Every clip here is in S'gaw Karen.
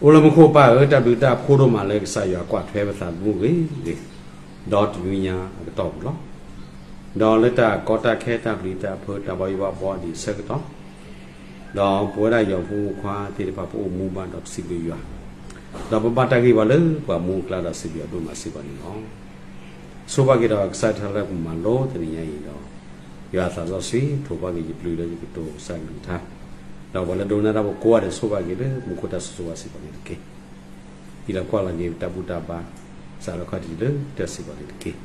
အိၣ်လၢမူခိၣ်ပၢ်ဧၢ, တၢ်ဘျုးတၢ်ဖှိၣ်ဒိၣ်မးလၢကစၢ်ယွၤကွၢ်ထွဲပသးသမူဂ့ၤဂ့ၤ, ဒီးတနွံညါအကတီၢ်ပူၤလီၤ. ဒီးလၢတၢ်ကီတၢ်ခဲတၢ်ဘျုးတၢ်ဖှိၣ်တၢ်ဘၣ်ယိၣ်ဘၣ်ဘှီဒံးအဆၢကတီၢ်, ဒီးပဝဲဒၣ်ယွၤဖိမုၣ်ခွါသ့ၣ်တဖၣ် ပအိၣ်မူဘၣ်ဒီးပစံးဘျုးယွၤ, ဒီးပဘၣ်တၢ်ဂ့ၢ်ဝီလၢပှၤမူအကျါဒီးစံးဘျုးအဒိၣ်မးစ့ၢ်ကီးန့ၣ်လီၤ. ဆိၣ်ဘၣ်က့ၤဒီးကစၢ်တၢ်လၢပမၤလိတနံၤညါအံၤဒီး, ယွၤအသးစီဆှံ ထိးဘၣ်က့ၤယပျုၤလၢယကတိၤကစၢ်ကလုၢ်ကထါ, ဒီးပှၤလၢဒိကနၣ်တၢ်ဖိကိးဂၤဒဲး ဆိၣ်ဘၣ်က့ၤလၢမူခိၣ်တၢ်ဆိၣ်ဂ့ၤဆိၣ်ဝါစ့ၢ်ကီးန့ၣ်တက့ၢ်. ဟံးလီၤကွၢ်လီၤက့ၤတၢ်ဘူၣ်တၢ်ဘါ စးထီၣ်ခီၣ်ထံးတုၤလၢကတၢၢ်စ့ၢ်ကီးန့ၣ်တက့ၢ်.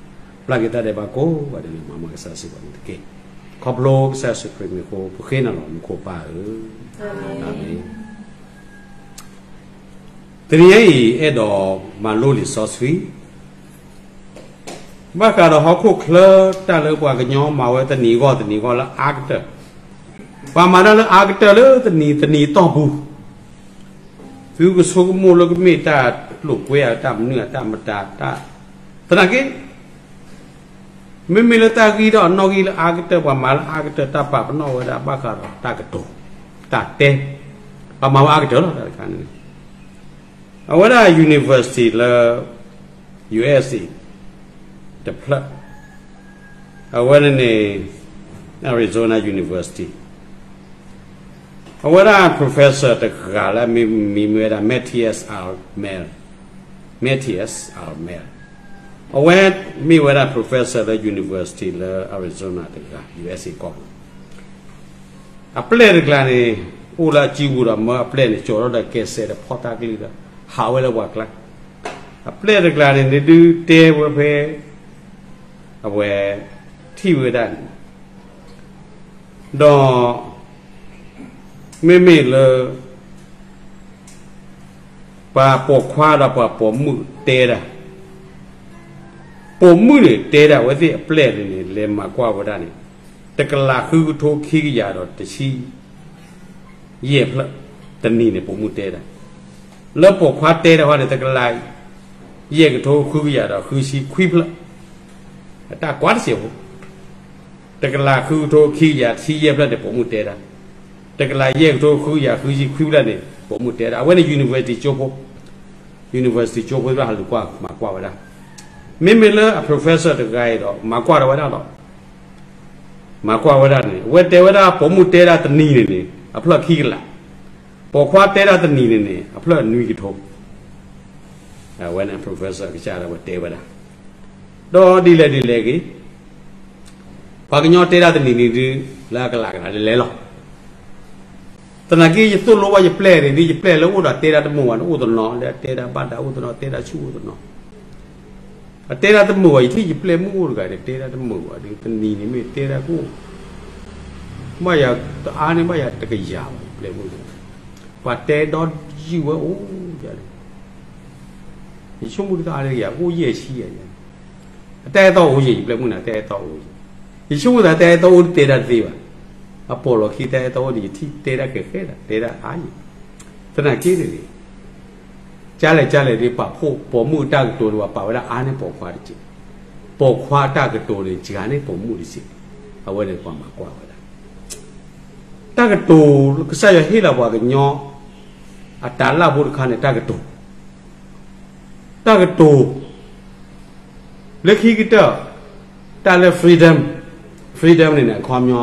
ပျၢ်က့ၤတၢ်ဒဲးဘးကိးဂၤဒဲးလၢမၤမၤကစၢ်စ့ၢ်ကီးန့ၣ်တက့ၢ်. ခီဖျိကစၢ်ယ့ၣ်ၡူးခရံာ်မံၤအဃိ ပဃ့နၤလီၤ မူခိၣ်ပၢ်ဧၢ, အၤမ့ၣ်. တနံၤညါအံၤ အဲၣ်ဒိးမၤလိလံာ်စီဆှံ, ဘၣ်ဃးဒီးဟီၣ်ခိၣ်ချၢတၢ်လၢပှၤကညီမၤဝဲတနံၤဂီၢ်တနံၤဂီၢ်လၢအါကတၢၢ်, ပှၤမၤတၢ်လၢအါကတၢၢ်လၢတနံၤတနံၤအတီၢ်ပူၤ, သုကဆိကမိၣ်လၢကမ့ၢ်တၢ်လိာ်ကွဲဧါ တၢ်မနုၤဧါ တၢ်မတၤတၢ်, သနာ်က့ မ့မ့ၢ်လၢတၢ်ဂံၢ်ထီၣ်အနီၣ်ဂံၢ်လၢအါကတၢၢ် ပှၤမၤလၢအါကတၢၢ် တၢ်ပာ်ပနီၣ်ဝဲဒၣ်ဘၣ်ဃးဒီးတၢ်ကတိၤ, တၢ်တဲ, ပှၤမၤဝဲအါကတၢၢ်လီၤ တၢ်တခါန့ၣ်. အဝဲဒၣ် university လၢ ယူၣ်အ့ၣ်စ့ၣ် တဖျၢၣ်, အဝဲန့ၣ်န့ၣ် Arizona University, အဝဲဒၣ် professor တဂၤလၢအမံၤမ့ၢ်ဝဲဒၣ် Matthias Almel, Matthias Almel, အဝဲမ့ၢ်ဝဲဒၣ် professor လၢ university လၢ Arizona တဂၤ ယူၣ်အ့ၣ်စ့ၣ် ကီၢ်ပူၤ, အပျဲၢ်တကျါန့ၣ် အိၣ်လၢအစုပူၤဒီး မၢအပျဲၢ်န့ၣ် ကၠီၤထီၣ်ဒီးကဲစဲးဒီးဖီၣ်တၢ်ကလုၢ်ဒီး ဟးဝဲလၢပှၤကျါ, အပျဲၢ်တကျါန့ၣ် ဒုးတဲဝဲဖဲ အဝဲ ထံၣ်ဝဲဒၣ်န့ၣ်, ဒီး မ့မ့ၢ်လၢ ပှၤပိာ်ခွါဒီးပှၤပိာ်မုၣ်တဲဒၣ်, ပိာ်မုၣ်န့ၣ်တဲဒၣ် အဝဲသ့ၣ်အပျဲၢ်န့ၣ်န့ၣ် လဲၤမၤကွၢ်ဝဲဒၣ်န့ၣ် တကလးဃုကထိခံကယၤဒီးတဆံ ယဲၢ်ဖျၢၣ်, တနံၤန့ၣ် ပိာ်မုၣ်တဲဒၣ်, လၢပိာ်ခွါတဲဒၣ်ဟီန့ၣ် တကလး ယဲၢ်ကထိဃုကယၤဒီးဃုဆံခွံဖျၢၣ်, တၢ်ကွၢ်တစဲးဖိ, တကလးဃုကထိခံကယၤတဆံယဲၢ်ဖျၢၣ်န့ၣ် ပိာ်မုၣ်တဲဒၣ်, တကလးယဲၢ်ကထိဃုကယၤဃုဆံခွံဖျၢၣ်န့ၣ် ပိာ်မုၣ်တဲဒၣ်, အဝဲန့ၣ် university ကၠိဖိ, university ကၠိဖိသ့ၣ်တဖၣ်ဟးလူၤကွၢ်မၤကွၢ်ဝဲဒၣ်, မ့မ့ၢ်လၢအ professor တဂၤအံၤဒီး မၤကွၢ်ဒီးဝဲဒၣ်ဒီး မၤကွၢ်ဝဲဒၣ်န့ၣ် အဝဲတဲဝဲဒၣ် ပိာ်မုၣ်တဲဒၣ်တနံၤန့ၣ်န့ၣ် အဖျၢၣ်ခံကလး, ပိာ်ခွါတဲဒၣ်တနံၤန့ၣ်န့ၣ် အဖျၢၣ်နွံကထိ, အဝဲန့ၣ် professor ကစၢ်ဒၣ်ဝဲတဲဝဲဒၣ်, ဒီးဒ်လဲၣ်ဒ်လဲၣ်ဂ့ၤ ပှၤကညီတဲဒၣ်တနံၤန့ၣ်ဒုး လၢအကလးကလးလဲၤလဲၤလီၤ. သနာ်က့ ယသိၣ်လိဘၣ်ယပျဲၢ်န့ၣ်ဒုး ယပျဲၢ်လၢအိၣ်ဒီးတဲဒၣ်တမုာ်ဘၣ်န့ၣ် အိၣ်တနီၤ လၢအတဲဒၣ်ဘၣ်ဒၣ်အိၣ်တနီၤ တဲဒၣ်ဆူၣ်အိၣ်တနီၤ, အတဲဒၣ်တမုာ်ဘၣ် ယထံၣ်ယပျဲၢ်မုၣ်အိၣ်တဂၤဒီး တဲဒၣ်တမုာ်ဘၣ်ဒီး တနံၤန့ၣ်မ့ၢ်တဲဒၣ်ကအိၣ် ဘၣ်ယၤတအါန့ၣ် ဘၣ်ယၤတကယၤဘၣ် ယပျဲၢ်မုၣ်န့ၣ်, ပှၤတဲဒီးယုၢ်ဝဲအိၣ်ယၤန့ၣ်, ယဆိကမိၣ်ဒ်သိးအါန့ၣ်ယၤ အိၣ်ယဲၢ်ဆံယၤန့ၣ်, အတၢ်အဲၣ်တီအိၣ်ယဲၢ် ယပျဲၢ်မုၣ်န့ၣ် တၢ်အဲၣ်တီအိၣ်ယဲၢ်, ယဆိကမိၣ်သးတၢ်အဲၣ်တီအိၣ်တတဲဒၣ်တသ့ဘၣ်, အပိာ်လီၤခံတၢ်အဲၣ်တီအိၣ်န့ၣ် ယထံၣ်တဲဒၣ်ကဲဃဲဒၣ် တဲဒၣ်အါယဲၢ်, သနာ်က့န့ၣ်န့ၣ် ကၢ်လဲၣ်ကၢ်လဲၣ်ဒ်ပာ်ဖှိၣ်ပိာ်မုၣ်အတၢ်ကတိၤန့ၣ် ပှၤပာ်ဝဲဒၣ်အါန့ၢ်ပိာ်ခွါတက့ၢ်, ပိာ်ခွါအတၢ်ကတိၤန့ၣ် စှၤန့ၢ်ပိာ်မုၣ်တက့ၢ်, အဝဲန့ၣ်ပှၤမၤကွၢ်ဝဲဒၣ် တၢ်ကတိၤ ကစၢ်ယွၤဟ့ၣ်လီၤပှၤကညီ အတၤလၣ်ဖိတခါန့ၣ် တၢ်ကတိၤ, တၢ်ကတိၤ, လၢခံကတၢၢ် တၢ်လၢ freedom, freedom န့ၣ်န့ၣ် အခီပညီ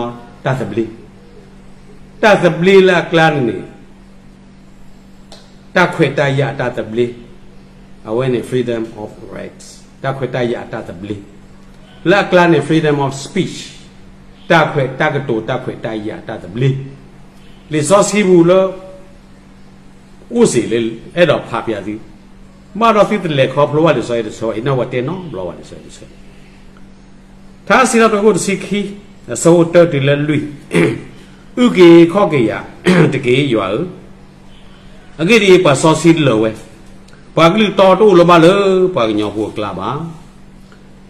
တၢ်သဘျ့, တၢ်သဘျ့လၢအကျါန့ၣ်န့ၣ် တၢ်ခွဲးတၢ်ယာ်အတၢ်သဘျ့, အဝဲန့ၣ် freedom of rights တၢ်ခွဲးတၢ်ယာ်အတၢ်သဘျ့, လၢအကျါန့ၣ် freedom of speech တၢ်ခွဲးတၢ်ကတိၤ တၢ်ခွဲးတၢ်ယာ်အတၢ်သဘျ့, လံာ်စီဆှံပူၤလၢ အိၣ်စ့ၢ်လၢ အဲၣ်ဒိးဖးပၠးသု, ဘၣ်ဒီးသုတလဲၤခီဖျိဘၣ်လံာ်စီဆှံတဆၢဘၣ် ယနၢ်ဝဲတဲနီတဘျီဘၣ်လံာ်စီဆှံတဆၢ, ထါစံးထီၣ်ပတြၢၤခိၣ်တဆံခံ အဆၢဖိတၢတုၤလၢလွံၢ်, အုၣ်က့ၤခီၣ်က့ၤယၤတက့ၢ် ယွၤဧၢ, အဂ့ၢ်ဒ်အံၤ ပှၤစီဆှံတလၢာ်ဝဲ, ပှၤကလုၢ်တီတအိၣ်လၢၤဘၣ်လၢပှၤကညီဖိအကျါဘၣ်.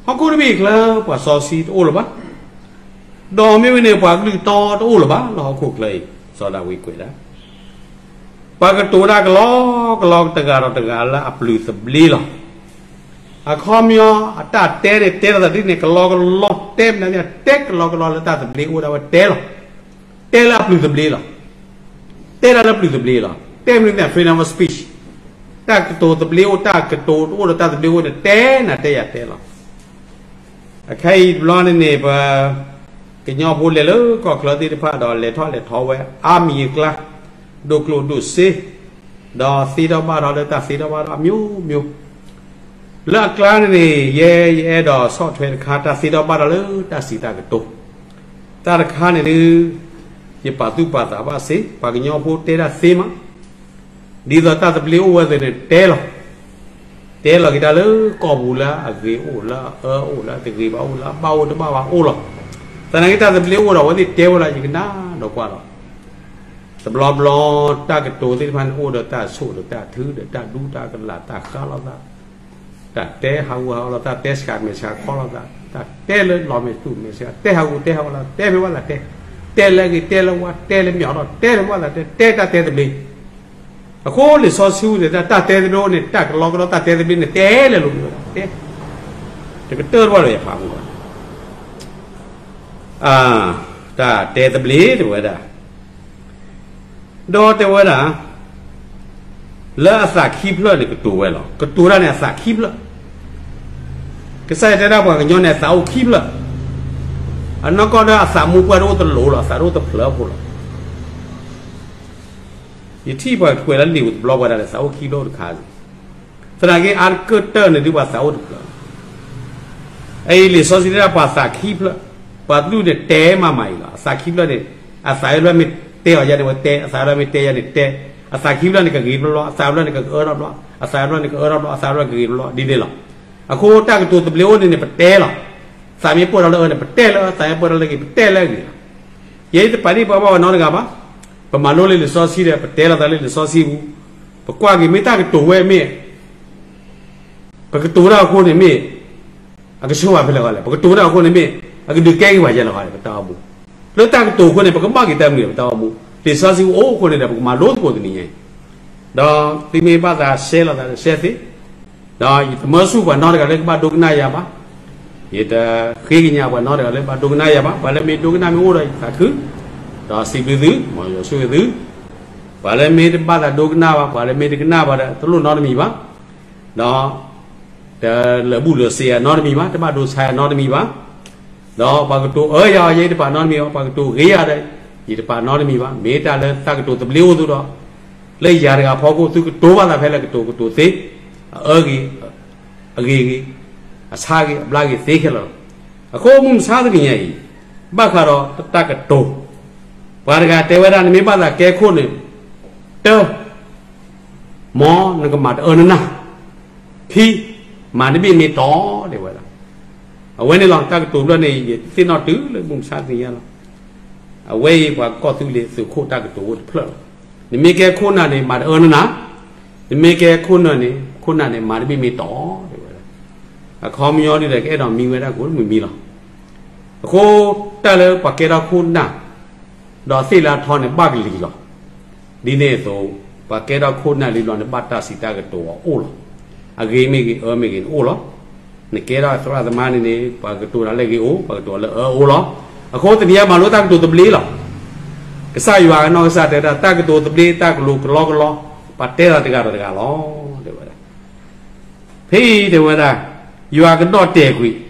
ဟီၣ်ခိၣ်တဘ့ၣ်အံၤအချၢ ပှၤစီဆှံတအိၣ်လၢၤဘၣ်, ဒီးမ့ၢ်ဝဲန့ၣ် ပှၤကလုၢ်တီတအိၣ်လၢၤဘၣ်လၢဟီၣ်ခိၣ်ချၢအံၤ, စီၤဒၤဝံးကွဲးဒၣ် ပှၤကတိၤဒၣ်ကလီကလီတဂၤဒီးတဂၤလၢအပျုၤသဘျ့လီၤ. အခီပညီ အတၢ်တဲန့ၣ် တဲလိာ်သးဒ်န့ၣ် ကလီကလီ တဲမနုၤန့ၣ် တဲကလီကလီလၢတၢ်သဘျ့အိၣ်ဒၣ်ဝဲတဲလီၤ. တဲလၢအပျုၤသဘျ့လီၤ. တဲဒၣ်လၢပျုၤသဘျ့လီၤ. တဲမနုၤန့ၣ် freedom of speech တၢ်ကတိၤသဘျ့အိၣ် တၢ်ကတိၤတအိၣ်ဒီးတၢ်သဘျ့အိၣ်န့ၣ် တဲနၤတဲယၤတဲလီၤ. အခဲအံၤတဘျီန့ၣ်န့ၣ် ပှၤကညီဖိလဲၤလၢကီၢ်ချၢသ့ၣ်တဖၣ်ဒီး လဲၤထီၣ်လဲၤထီဝဲ အါမံၤအကျါ ဒိၣ်ကျိၣ်ဒိၣ်စ့ ဒီးသ့ထီၣ်ဘၣ်ထီၣ်လၢတၢ်သ့ထီၣ်ဘၣ်ထီၣ်အမျိုးမျိုး လၢအကျါန့ၣ်န့ၣ် ယဲ ယအဲၣ်ဒိးဆီၣ်ထွဲတခါ တၢ်သ့ထီၣ်ဘၣ်ထီၣ်လၢတၢ်စံးတၢ်ကတိၤ, တၢ်တခါန့ၣ်ဒုး ယပာ်သူၣ်ပာ်သးဘၣ်စ့ၢ် ပှၤကညီဖိတဲတၢ်သ့မး ဒ်သိးတၢ်သဘျ့အိၣ်ဝဲသ့ၣ်န့ၣ် တဲလီၤ, တဲလီၤက့ၤတၢ်လၢကီၢ်ပူၤလၢအဂ့ၤအိၣ် လၢအအၢအိၣ် လၢအတဂ့ၤဘၣ်အိၣ် လၢအဘၣ်အိၣ်တဘၣ်ဘၣ်အိၣ်လီၤ. သနာ်က့တၢ်သဘျ့အိၣ်ဒီး အဝဲသ့ၣ်တဲဝဲလီၤ ယကနၣ်ဒီးကွၢ်လီၤ. တဘျီဘျီ တၢ်ကတိၤသ့ၣ်တဖၣ်န့ၣ် အိၣ်ဒီးတၢ်ဆိၣ်ဒီးတၢ်ထုဒီးတၢ်ဒူတၢ်ကလာ် တၢ်ဃါလိာ်သး တၢ်တဲဟးဂူာ်ဟးဂီၤလိာ်သး တဲစှၤမဲာ်စှၤခီလိာ်သး တၢ်တဲလၢလီၤမဲာ်သူၣ်မဲာ်စှၤ တဲဟးဂူာ်တဲဟးဂီၤလိာ်သး တဲဖဲဝဲသးတဲ တဲလၢအဂ့ၤ တဲလၢဝါ တဲလၢမ့ၢ်အီၤဒီး တဲလၢဝဲသးတဲ တဲတၢ်တဲသဘျ့ အဃိလံာ်စီဆှံပူၤန့ၣ် တၢ်တဲသဘျ့န့ၣ် တၢ်ကလီကဒီးတၢ်တဲသဘျ့န့ၣ် တဲလဲၤလိၤဝဲဒၣ် တဲ တကတၢၢ်တဘၣ်ဒီးယဖးမူဘၣ် တၢ်တဲသဘျ့တဲဝဲဒၣ် ဒီးတဲဝဲဒၣ် လၢအသးခံဖျၢၣ်န့ၣ် ကတိၤဝဲလီၤ. ကတိၤတၢ်န့ၣ် အသးခံဖျၢၣ် ကစၢ်ယွၤတဲဒၣ်ပှၤကညီန့ၣ် အသးအိၣ်ခံဖျၢၣ်, အနီၢ်ကီၢ်ဒီးအသးမူပှၢ်တအိၣ်တလိၤလီၤ, အသးတအိၣ်တဖျၢၣ်ဖိလီၤ. ယထံၣ်ပှၤကွဲးလၢလံာ်ပူၤတဘျီ ပှၤဒၣ်လၢ သးအိၣ်ခံဖျၢၣ်အိၣ်တခါ, သနာ်က့အါတကတၢၢ်န့ၣ်ဒုး ပှၤသးအိၣ်တဖျၢၣ်လီၤ. အအံၤလံာ်စီဆှံတဲဒၣ်ပှၤသးခံဖျၢၣ်, ပှၤတဒူၣ်န့ၣ်တဲမးမးအံၤလီၤ. အသးခံဖျၢၣ်န့ၣ် အသးအံၤဖျၢၣ်မ့ၢ်တဲအီၤယါန့ၣ် ဝဲတဲ, အသးအံၤဖျၢၣ်မ့ၢ်တဲယါန့ၣ်တဲ, အသးခံဖျၢၣ်န့ၣ် ကဂ့ၤဘျီဘျီ, အသးအံၤဖျၢၣ်န့ၣ် ကအၢထီၣ်ဘျီ, အသးအံၤဖျၢၣ်န့ၣ် ကအၢထီၣ်ဘျီ, အသးအံၤဖျၢၣ်ကဂ့ၤဘျီဘျီ ဒ်န့ၣ်လီၤ. အဃိတၢ်ကတိၤသဘျ့အိၣ်န့ၣ်န့ၣ် ပတဲလီၤ. သးမ့ၢ်ပၢၢ်ထီၣ်လၢအၢန့ၣ် ပတဲလၢအၢ, သးမ့ၢ်ပၢၢ်ထီၣ်လၢဂ့ၤ ပတဲလၢအဂ့ၤလီၤ. ယဲအံၤတပာ်ဒံးပှၤဘၣ်ပှၤနီတဂၤဘၣ်. ပမၤလိလၢလံာ်စီဆှံဒီး ပတဲလိာ်သးလၢလံာ်စီဆှံပူၤ, ပကွၢ်က့ၤမ့ၢ်တၢ်ကတိၤဝဲမ့ၢ် ပကတိၤတၢ်အဃိန့ၣ်မ့ၢ် အကဆိၣ်ဘၣ်ဖဲလဲၣ်ဂီၤလဲၣ်, ပကတိၤတၢ်အဃိန့ၣ်မ့ၢ် အကဒုးကဲက့ၤပှၤယဲၢ်လဲၣ်ဂီၤလဲၣ်, ပတၢ်အိၣ်မူ လၢတၢ်ကတိၤအဃိန့ၣ် ပကဘၣ်က့ၤတၢ်မနုၤ ပတၢ်အိၣ်မူ, လံာ်စီဆှံအိၣ်အဃိန့ၣ်ဒီး ပကမၤလိသကိးတနံၤညါအံၤ, ဒီးသုမ့ၢ်ဘၣ်သးရှဲလိာ်သးဒီးရှဲသ့, ဒီးယတမၢဆူၣ်ပှၤနီတဂၤလၢကဘၣ်ဒိကနၣ်ယၤဘၣ်, ယတဃ့ကညးပှၤနီတဂၤလၢကဘၣ်ဒိကနၣ်ယၤဘၣ်, ပှၤလၢမ့ၢ်ဒိကနၣ်မ့ၢ်အိၣ်ဒီးယသးခု, ဒီးစံးဘျုးသု, မ်ယွၤဆိၣ်ဂ့ၤသု, ပှၤလၢမ့ၢ်တဘၣ်သးဒိကနၣ်ဘၣ်, ပှၤလၢမ့ၢ်တကနၣ်ဘၣ်ဒီး တလိၣ်နီတမံၤဘၣ်, ဒီး တလၢာ်ဘူၣ်လၢာ်စ့ယၤနီတမံၤဘၣ်, တဘၣ်ဒိဆါယၤနီတမံၤဘၣ်, ဒီးပှၤကတိၤအၢယၤအီၤ ယဲယတပာ်နီတမံၤဘၣ်, ပှၤကတိၤဂ့ၤယၤဒီး ယတပာ်နီတမံၤဘၣ်, မ့ၢ်တၢ်လၢတၢ်ကတိၤသဘျ့အိၣ်သုဒီး လၢယၤတဂၤအဖီခိၣ် သုကတိၤဘၣ်သးဖဲလဲၣ်ကတိၤကတိၤသ့, အအၢဂ့ၤ, အဂ့ၤဂ့ၤ, အဆါဂ့ၤ, အဘျါဂ့ၤသ့ခဲလၢာ်လီၤ. အဃိမုၢ်မဆါတနံၤညါအံၤ, ဘၣ်ဃးဒီးတၢ်ကတိၤ, ပှၤတဂၤတဲဝဲဒၣ် နမ့ၢ်ဘၣ်သးကဲခိၣ်န့ၣ်, တၢ မ်နကမၤတအၢနနၢ်, ခံ, မၤတဘ့ၣ်မ့ၢ်တီ, တဲဝဲဒၣ်. အဝဲန့ၣ်လီၤ တၢ်ကတိၤဖျၢၣ်န့ၣ် ယသ့ၣ်နီၣ်တုၤလၢမုၢ်မဆါတနံၤညါလီၤ. အဝဲအံၤပှၤကီၢ်သူလ့ၤသုးခိၣ်တၢ်ကတိၤအိၣ်တဖျၢၣ်လီၤ. နမ့ၢ်ကဲခိၣ်နၢ်န့ၣ် မၤတအၢနနၢ်, နမ့ၢ်ကဲခိၣ်နၢ်န့ၣ် ခိၣ်နၢ်န့ၣ် မၤတဘ့ၣ်မ့ၢ်တီ, တဲဝဲဒၣ်. အခီပညီဒ်လဲၣ် ကအဲၣ်ဒိးမံဝဲဒၣ်ကိးမုၢ်မံလီၤ. အဃိ တၢ်လၢပှၤကဲထီၣ်ခိၣ်နၢ် ဒီးသ့ၣ်လၢအထီန့ၣ် ဘၣ်ကလံၤလီၤ. ဒ်န့ၣ်အသိး ပှၤကဲထီၣ်ခိၣ်နၢ်လံဘျီန့ၣ် ဘၣ်တၢ်စံးတၢ်ကတိၤအအိၣ်လီၤ. အဂ့ၤမ့ၢ်ဂ့ၤ အၢမ့ၢ်ဂ့ၤန့ၣ်အိၣ်လီၤ. နကဲထီၣ်သရၣ်သမါန့ၣ်န့ၣ် ပှၤကတိၤတၢ်လၢဂ့ၤအိၣ်, ပှၤကတိၤလၢအၢအိၣ်လီၤ. အဃိတနံၤညါမၤလိတၢ်ကတိၤသဘျ့လီၤ. ကစၢ်ယွၤအနီၢ်ကစၢ်တဲဒၣ် တၢ်ကတိၤသဘျ့ တၢ်ကလိၤကလီကလီ, ပှၤတဲလီၤတဂၤဒီးတဂၤလီၤ တဲဝဲဒၣ်. ဖဲအံၤတဲဝဲဒၣ် ယွၤကဒီၣ်တဲာ်ကွံာ်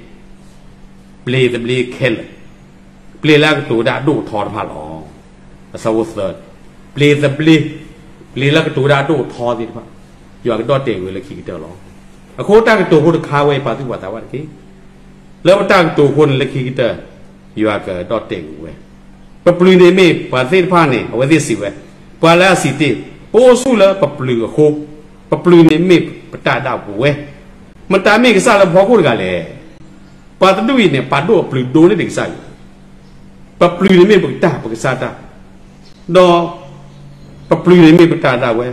ပျ့ၤသဘျ့ခဲလၢာ်, ပျ့ၤလၢအကတိၤဝဲဒၣ်အဒိၣ်အထီတဖၣ်လီၤ. အဆၢဖိသၢ, ပျ့ၤသဘျ့, ပျ့ၤလၢကတိၤဝဲဒၣ်အဒိၣ်အထီသ့ၣ်တဖၣ်, ယွၤကဒီၣ်တဲာ်ကွံာ်လၢခံကတၢၢ်လီၤ. အဃိတၢ်ကတိၤဖိတခါဝဲအံၤ ပာ်သူၣ်ပာ်သးဘၣ်တက့ၢ်. လၢပတၢ်ကတိၤအဃိန့ၣ် လၢခံကတၢၢ် ယွၤကဒီၣ်တဲာ်ကွံာ်ဝဲ ပပျုၤန့ၣ်မ့ၢ်ပှၤသ့ၣ်တဖၣ်န့ၣ် အဝဲသ့ၣ်စံးဝဲ, ပှၤလၢအစံးတ့ၢ်, ပအိၣ်ဆူၣ်လၢပပျုၤအဃိ, ပပျုၤန့ၣ်မ့ၢ်ပတၢ်ဒၣ်ပဝဲ, မတၤမ့ၢ်ကစၢ်လၢပဖီခိၣ်တဂၤလဲၣ်. ပှၤတဒူၣ်အံၤန့ၣ် ပာ်ဒိၣ်အပျုၤဒိၣ်န့ၢ်ဒံးကစၢ်ယွၤ, ပပျုၤန့ၣ်မ့ၢ်ပကတၢ်ပကစၢ်တၢ်, ဒီး ပပျုၤန့ၣ်မ့ၢ်ပတၢ်ဒၣ်ဝဲ,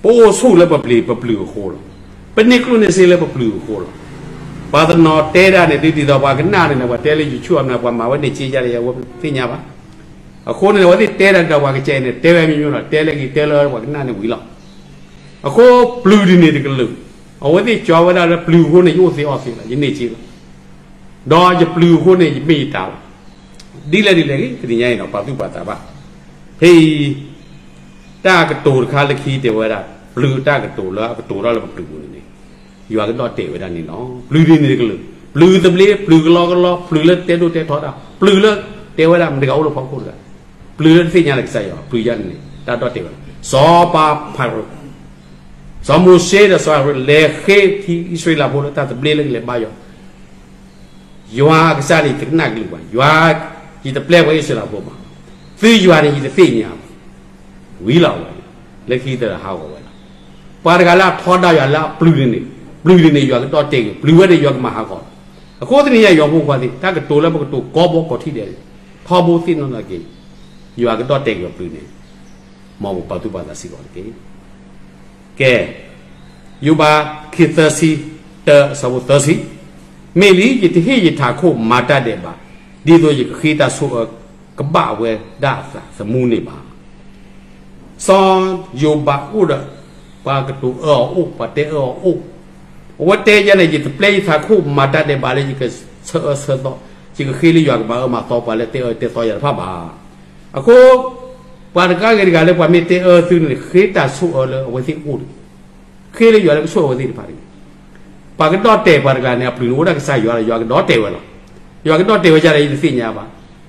ပအိၣ်ဆူၣ်လၢပပျုၤ ပပျုၤအဃိလီၤ. ပန့ၢ်ကျိၣ်န့ၢ်စ့လၢပပျုၤအဃိလီၤ. ပှၤတနီၤတဲဒၣ်န့ၣ် ဒ်သိးပှၤကနၣ်န့ၣ် ပှၤတဲလၢ YouTube အမး ပှၤမၤဝဲန့ၢ်စ့ယါဒီးယဝဲသ့ၣ်ညါဘၣ်. အဃိန့ၣ် အဝဲသ့ၣ်တဲဒၣ်ဒီးပှၤကစဲးန့ၣ် တဲဝဲမံၤမံၤလီၤ, တဲလၢဂ့ၤ တဲလၢပှၤကနၣ်န့ၣ်ဝံၤလီၤ. အဃိပျုၤဒ်န့ၣ်တကလုာ်, အဝဲသ့ၣ်ကၠီဝဲဒၣ်လၢပျုၤအဃိန့ၣ် ယအိၣ်သ့အီၣ်သ့လီၤ, ယန့ၢ်စ့လီၤ. ဒီးယပျုၤအဃိန့ၣ် ယမ့ၢ်ယတၢ်လီၤ. ဒ်လဲၣ်ဒ်လဲၣ်ဂ့ၤ တနံၤညါအံၤဒီး ပာ်သူၣ်ပာ်သးဘၣ်. ဖဲအံၤ တၢ်ကတိၤတခါလၢခံတဲဝဲဒၣ် ပျုၤတၢ်ကတိၤလၢအကတိၤထီၣ်လၢပပျုၤပူၤန့ၣ်န့ၣ်, ယွၤကဒီၣ်တဲာ်ဝဲဒၣ်န့ၣ်လီၤ. ပျုၤန့ၣ်န့ၣ်တကလုာ်, ပျုၤသဘျ့, ပျုၤကလီကလီ, ပျုၤလၢတဲဒိၣ်တဲထီတၢ်, ပျုၤလၢတဲဝဲဒၣ်မတၤတဂၤအိၣ်လၢဖီခိၣ်တဂၤ, ပျုၤလၢတသ့ၣ်ညါလၢကစၢ်ယွၤ, ပျုၤယါန့ၣ်န့ၣ် တၢ်ဒီၣ်တဲာ်ဝဲလီၤ. စီၤပၤဖၤရိၤ, စီၤမိၤၡ့ဒီးစီၤအၤဟရိၣ် လဲၤဃ့ထံအံၣ်စရ့လးဖိလၢတၢ်သဘျ့လၢကလဲၤဘါယွၤ ယွၤအကစၢ်န့ၣ် ယတကနၣ်ကလုၢ်ဘၣ်, ယွၤ, ယတပျဲပှၤအံၣ်စရ့လးဖိဘၣ်, သုယွၤန့ၣ် ယတသ့ၣ်ညါဘၣ်, ဝံၤလီၤဝဲ, လၢခံတဟးဂီၤဝဲလီၤ. ပှၤတဂၤလၢအထီဒါယွၤလၢအပျုၤန့ၣ်န့ၣ်, ပျုၤန့ၣ်န့ၣ် ယွၤကဒီၣ်တဲာ်က့ၤ, ပျုၤဝဲန့ၣ် ယွၤကမၤဟးဂီၤလီၤ. အဃိတနံၤညါ ယွၤဖိခွါသ့ၣ်, တၢ်ကတိၤလၢပကတိၤကီဘီကီထံဒဲးန့ၣ်, ထီဘိသ့ၣ်နီၣ်ထီၣ်က့ၤ, ယွၤကဒီၣ်တဲာ်က့ၤပျုၤန့ၣ်, မ်ပပာ်သူၣ်ပာ်သးစ့ၢ်ကီးတက့ၢ်. ကဲ, ယိၤဘး ခံသၢဆံ, တၢ အဆၢဖိသၢဆံ, မ့ၢ်လံ, ယတဟ့ၣ်ယထးခိၣ်မၤတၢ်ဒဲးဘး, ဒ်သိးယကဃ့တၢ်ဆိၣ်အၢကဘၣ်ဝဲဒၣ်အသးသမူန့ၣ်ဘၣ်. စီၤယိၤဘးအိၣ်ဒီး ပှၤကတိၤအၢအီၤအိၣ်, ပှၤတဲအၢအီၤအိၣ်, အဝဲတဲယၤန့ၣ် ယတပျဲယထးခိၣ်မၤတၢ်ဒဲးဘးလၢယကဆၢအၢဆၢသီ, ယကဃ့လၢယွၤကမၤအၢမၤသီပှၤလၢတဲအၢတဲသီယၤတဖၣ်ဘၣ်. အဃိ ပှၤတဂၤဂ့ၤတဂၤလၢပှၤမ့ၢ်တဲအၢသုန့ၣ် ဃ့တၢ်ဆိၣ်အၢလၢအဝဲသ့ၣ်အိၣ်တဂ့ၤ, ဃ့လၢယွၤလၢကဆိၣ်အၢအဝဲသ့ၣ်တဖၣ်တဂ့ၤ. ပှၤကဒီၣ်တဲာ်ပှၤတဂၤန့ၣ် အပျုၤန့ၣ်အိၣ်ဒၣ်ကစၢ်ယွၤလီၤ, ယွၤကဒီၣ်တဲာ်ဝဲလီၤ. ယွၤကဒီၣ်တဲာ်ဝဲဒ်လဲၣ် ယတသ့ၣ်ညါဘၣ်.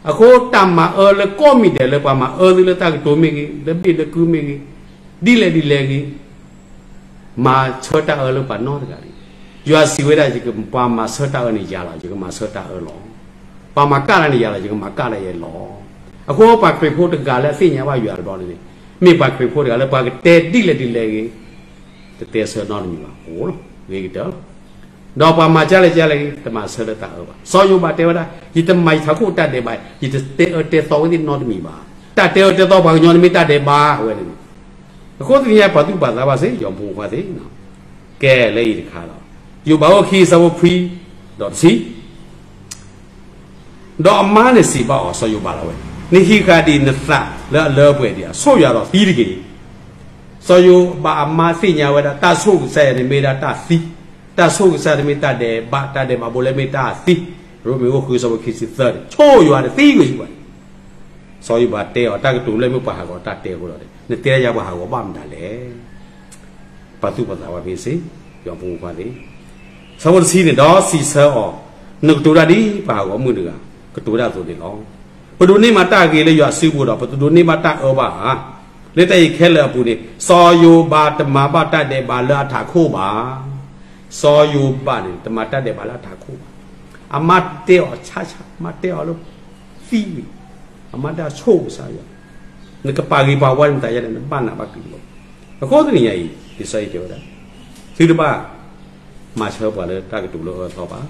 အဃိတၢ်မၤအၢလၢကိးမံၤဒဲးလၢပှၤမၤအၢသုလၢတၢ်ကတိၤမ့ၢ်ဂ့ၤ, လၢဘ့ၣ်လၢကုမ့ၢ်ဂ့ၤ, ဒ်လဲၣ်ဒ်လဲၣ်ဂ့ၤ မၤဆၢတၢ်အၢလၢပှၤနီတဂၤတဂ့ၤ. ယွၤစံးဝဲဒၣ် ယကပှၤမၤဆၢတၢ်အၢန့ၣ်ယၤလီၤ, ယကမၤဆၢတၢ်အၢလီၤ. ပှၤမၤကၣ်တၢ်န့ၣ်ယၤလီၤ, ယကမၤကၣ်တၢ်ယဲလီၤ. အဃိပှၤခရံာ်ဖိတဂၤလၢအသ့ၣ်ညါဘၣ်ယွၤတဘျီန့ၣ်န့ၣ်, မ့ၢ်ပှၤခရံာ်ဖိတဂၤလၢပှၤကတဲဒ်လဲၣ်ဒ်လဲၣ်ဂ့ၤ, တတဲဆၢနီတမံၤဘၣ်, အိၣ်လီၤ, ဂ့ၤကတၢၢ်လီၤ. ဒီးပှၤမၤကၢ်လဲၣ်ကၢ်လဲၣ်ဂ့ၤ တမၤဆၢလၢတၢ်အၢဘၣ်. စီၤယိၤဘးတဲဝဲဒၣ် ယတမၤယထးခိၣ်တၢ်ဒဲးဘး, ယတတဲအၢတဲသီဝဲသ့ၣ်နီတမံၤဘၣ်. တၢ်တဲအၢတဲသီပှၤကညီန့ၣ်မ့ၢ်တၢ်ဒဲးဘးဝဲန့ၣ်န့ၣ်, အဃိတနံၤညါပာ်သူၣ်ပာ်သးဘၣ်စ့ၢ်ကီး ယွၤဖိခွါသ့ၣ်, ကဲလၢအံၤတခါလီၤ. ယိၤဘးအိၣ်ခံအဆၢဖိခွံ, ဒီးတဆံ ဒီးအမါန့ၣ်စံးဘၣ်အီၤ, စီၤယိၤဘးလီၤဝဲ, နဟံးဃာ်ဒံးနသးလၢအလၢအပှဲၤဒံးဧါ, ဆိၣ်ယွၤဒီးသံတက့ၢ်. စီၤယိၤဘးအမါသ့ၣ်ညါဝဲဒၣ် တၢ်ဆိၣ်ကစၢ်ယွၤန့ၣ်မ့ၢ်ဒၣ်တၢ်သံ, တၢ်ဆိၣ်ကစၢ်န့ၣ်မ့ၢ်တၢ်ဒဲးဘး, တၢ်ဒဲးဘးဘိလၢမ့ၢ်တၢ်သံ, ရိမ့ၤအိၣ်ဃုဆၢဖိခံဆံသၢန့ၣ် ဆိၣ်ယွၤန့ၣ်သံကွံာ်စံးဘၣ်. စီၤယိၤဘးတဲအီၤ, တၢ်ကတိၤလၢမ့ၢ်ပှၤဟးဂီၤတၢ်တဲအဃိဒီး နတဲယၤပှၤဟးဂီၤဘၣ်မတၤလဲၣ်. ပာ်သူၣ်ပာ်သးဘၣ်ဖဲစ့ၢ်, ယွၤဖိခွါသ့ၣ်. ဆၢဖိတဆံန့ၣ်, ဒီးစံးဆၢအီၤ, နကတိၤတၢ်ဒ်ပှၤဟးဂီၤမုၢ်တဂၤ ကတိၤတၢ်အသိးန့ၣ်လီၤ. ပဒိးန့ၢ်ဘၣ်တၢ်ဂ့ၤလၢယွၤစုပူၤဒီး ပတဒိးန့ၢ်ဘၣ်တၢ်အၢဘၣ်ဧါ. လၢတၢ်အံၤခဲလၢာ်အပူၤန့ၣ် စီၤယိၤဘးတမၤဘၣ်တၢ်ဒဲးဘးလၢအထးခိၣ်ဘၣ်. စီၤယိၤဘးန့ၣ် တမၤတၢ်ဒဲးဘးလၢအထးခိၣ်ဘၣ်. အမါတဲအီၤဆါဆါ, အမါတဲအီၤလၢသံဝံၤ, အမါတဲအီၤဆိၣ်ကစၢ်ယွၤ, နကပာ်ဂ့ၤပာ်ဝါနသးယါန့ၣ် နဘၣ်နးဘၣ်ကံၤလီၤ. အဃိတနံၤညါအံၤ လံာ်စီဆှံတဲဝဲဒၣ်, သုတဘၣ်မၤဆၢပှၤလၢတၢ်ကတိၤလၢအအၢအသီဘၣ်.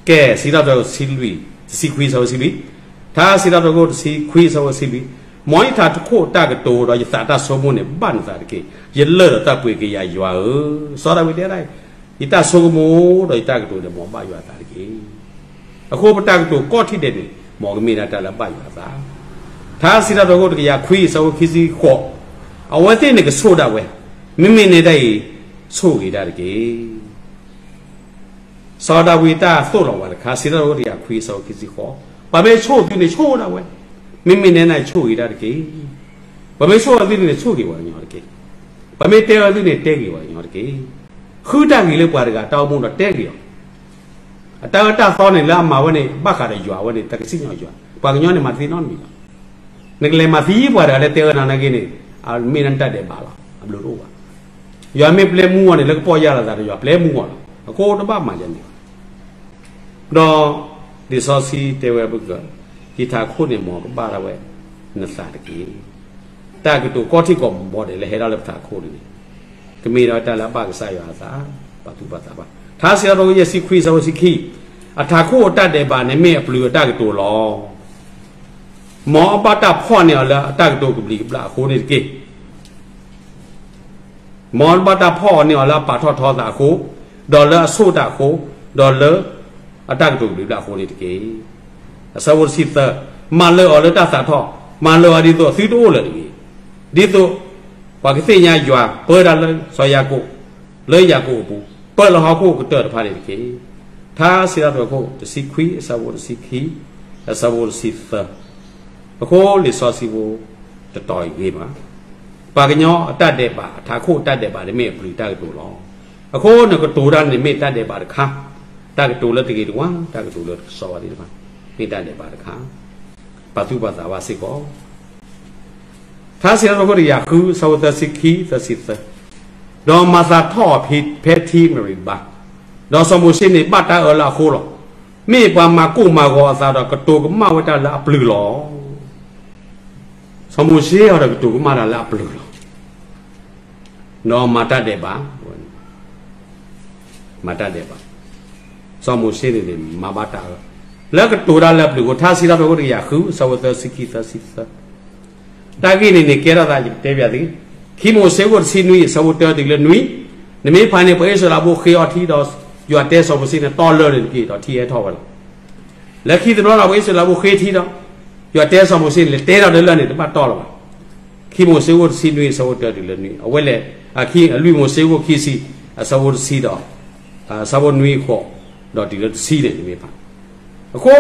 ကဲ, စံးထီၣ်ပတြၢၤခိၣ်တဆံလွံၢ်, တဆံခွံ ဆၢဖိတဆံလွံၢ်, ထါစံးထီၣ်ပတြၢၤခိၣ်တဆံခွံ ဆၢဖိတဆံလွံၢ်, မ်ယထးခိၣ်တၢ်ကတိၤဒီးယသးတၢ်ဆိကမိၣ်န့ၣ် ဘၣ်နသးတက့ၢ်. ယလၢၢ်ဒီးတၢ်ပှ့ၤက့ၤယၤယွၤဧၢ. စီၤဒၤဝံးတဲဒၣ်, ယတၢ်ဆိကမိၣ်ဒီးယတၢ်ကတိၤန့ၣ် မ်ဘၣ်ယွၤအသးတက့ၢ်. အဃိပတၢ်ကတိၤကိးထံၣ်ဒဲးန့ၣ် မ်ကမ့ၢ်ဒၣ်တၢ်လၢဘၣ်ယွၤအသး. ထါစံးထီၣ်ပတြၢၤခိၣ်တကယၤခွံ ဆၢဖိခံဆံဃိး, အဝဲသ့ၣ်န့ၣ်ကဆိၣ်ဒၣ်ဝဲ, မ့မ့ၢ်နဲဒၣ်အံၤ ဆိၣ်ဂ့ၤဒၣ်တက့ၢ်. စီၤဒၤဝံးတၢ်သိၣ်လီၤဝဲတခါ, စံးထီၣ်ပတြၢၤခိၣ်တကယၤခွံ ဆၢဖိခံဆံဃိး, ပှၤမ့ၢ်ဆိၣ်သုန့ၣ်ဆိၣ်ဒၣ်ဝဲ, မ့မ့ၢ်နဲဒၣ်အံၤဆိၣ်ဂ့ၤဒၣ်တက့ၢ်. ပှၤမ့ၢ်ဆိၣ်အၢသုန့ၣ် ဆိၣ်ဂ့ၤပှၤကညီတက့ၢ်. ပှၤမ့ၢ်တဲအၢသုန့ၣ် တဲဂ့ၤပှၤကညီတက့ၢ်. ဃုတၢ်ဂ့ၤလၢပှၤတဂၤတၢ်အိၣ်မူဒီးတဲဂ့ၤအီၤ. အတၢ်အၢတၢ်သီန့ၣ်လၢအမၤဝဲန့ၣ် ဘၣ်ဃးဒီးယွၤဝဲန့ၣ် တၢ်ကစံၣ်ညီၣ်ယွၤ, ပှၤကညီန့ၣ်မၤသ့နီတမံၤဘၣ်. နကလဲၤမၤသံပှၤတဂၤလၢတဲအၢနၤနာ်က့န့ၣ် အမ့ၢ်ဒၣ်နတၢ်ဒဲးဘးလီၤ, အဘျုးတအိၣ်ဘၣ်. ယွၤမ့ၢ်ပျဲမူအီၤန့ၣ် လၢကပီၢ်ယၢ်လီၤသးဒီးယွၤပျဲမူအီၤလီၤ. အဃိတဘၣ်မၤယၤန့ၣ်ဘၣ်. ဒီးလံာ်စီဆှံတဲဝဲပက, ယထးခိၣ်န့ၣ်မ်ကဘၣ်ဒၣ်ဝဲနသးတက့ၢ်. တၢ်ကတိၤကိးထံၣ်ကိးဘီဒဲးလၢဟဲထီၣ်လၢပထးခိၣ်န့ၣ်န့ၣ် ကမ့ၢ်ဒၣ်တၢ်လၢအဘၣ်ကစၢ်ယွၤအသး, ပာ်သူၣ်ပာ်သးဘၣ်. ထါစံးထီၣ်ပတြၢၤခိၣ်ယဲၢ်ဆံခွံ ဆၢဖိတဆံခံ, အထးခိၣ်အတၢ်ဒဲးဘးန့ၣ်မ့ၢ်အပျုၤအတၢ်ကတိၤလီၤ. မ်အဘၣ်တၢ်ဖီၣ်န့ၢ်အီၤလၢအတၢ်ကတိၤကဘျံးကဘျၣ်အဃိန့ၣ်တက့ၢ်. မ်အဘၣ်တၢ်ဖီၣ်န့ၢ်အီၤလၢအပာ်ထီၣ်ထီအသးအဃိ, ဒီးလၢအဆိၣ်တၢ်အဃိ, ဒီးလၢအတၢ်ကတိၤကဘျံးကဘျၣ်အဃိန့ၣ်တက့ၢ်. အဆၢဖိတဆံသၢ, မၤလၢာ်အီၤလၢတၢ်သးထီၣ်, မၤလၢာ်အီၤဒ်သိးသုတအိၣ်လၢၤတဂ့ၤ. ဒ်သိးပှၤကသ့ၣ်ညါယွၤပၢတၢ်လၢစီၤယၤကိာ်, လၢယၤကိာ်အပူၤ, ပၢလၢဟီၣ်ခိၣ်ကတၢၢ်တဖၣ်န့ၣ်တက့ၢ်. ထါစံးထီၣ်ပတြၢၤခိၣ်တဆံခွံ အဆၢဖိတဆံခံ, အဆၢဖိတဆံသၢ. အဃိလံာ်စီဆှံဖိတတီၤအံၤဂ့ၤမး ပှၤကညီအတၢ်ဒဲးဘး အထးခိၣ်အတၢ်ဒဲးဘးန့ၣ်မ့ၢ်အပျုၤတၢ်ကတိၤလီၤ. အဃိနကတိၤတၢ်န့ၣ်မ့ၢ်တၢ်ဒဲးဘးတခါ, တၢ်ကတိၤလၢတဂ့ၤတဝါ တၢ်ကတိၤလၢတကစီၣ်ဝါသ့ၣ်တဖၣ် မ့ၢ်တၢ်ဒဲးဘးတခါ, ပာ်သူၣ်ပာ်သးဘၣ်စ့ၢ်ကီး ထါစံးထီၣ်ပတြၢၤခိၣ်တကယၤဃု အဆၢဖိသၢဆံခံ သၢဆံသၢ, ဒီးမၤသးထီၣ်အီၤဖဲထံမရံၤဘါ, ဒီးစီၤမိၤၡ့န့ၣ်ဘၣ်တၢ်အၢလၢအဃိလီၤ. မ့ၢ်ပှၤမၤကိၢ်မၤဂီၤအသးဒီးကတိၤကမၣ်ဝဲတၢ်လၢအပျုၤလီၤ. စီၤမိၤၡ့အီၤဒီးကတိၤကမၣ်တၢ်လၢအပျုၤလီၤ. ဒီးမၤတၢ်ဒဲးဘး မၤတၢ်ဒဲးဘး, စီၤမိၤၡ့န့ၣ်န့ၣ် မၤဘၣ်တၢ်အၢ လၢကတိၤတၢ်လၢအပျုၤအဃိ ထါစံးထီၣ်ပတြၢၤခိၣ်တကယၤဃု အဆၢဖိသၢဆံခံ သၢဆံသၢ, တၢ်ဂ့ၢ်န့ၣ်န့ၣ် ကဲထီၣ်သးယကတဲပၠးသု, ခံမိၤၡ့ခိၣ်တဆံနွံ အဆၢဖိတၢတုၤလၢနွံ, နမ့ၢ်ဖးန့ၣ် ပှၤအံၣ်စရ့လးဖိဃ့အီထံဒီး ယွၤတဲစီၤမိၤၡ့န့ၣ် တီၢ်လၢၢ်န့ၣ်တက့ၢ်ဒီးထံဟဲထီၣ်ဝဲလီၤ. လၢခံတဘျီဒီး ပှၤအံၣ်စရ့လးဖိဃ့ထံဒီး ယွၤတဲစီၤမိၤၡ့န့ၣ် လဲၤတဲထီၣ်လၢလၢၢ်န့ၣ် တဘၣ်တီၢ်လၢၤဘၣ်. ခံမိၤၡ့ခိၣ်တဆံနွံ အဆၢဖိတၢတုၤလၢနွံ, အဝဲလဲၤ, လွံၢ်မိၤၡ့ခိၣ်ခံဆံ အဆၢဖိတဆံဒီး အဆၢဖိနွံဃိး ဒီးတုၤလၢတဆံန့ၣ် နမ့ၢ်ဖး, အဃိ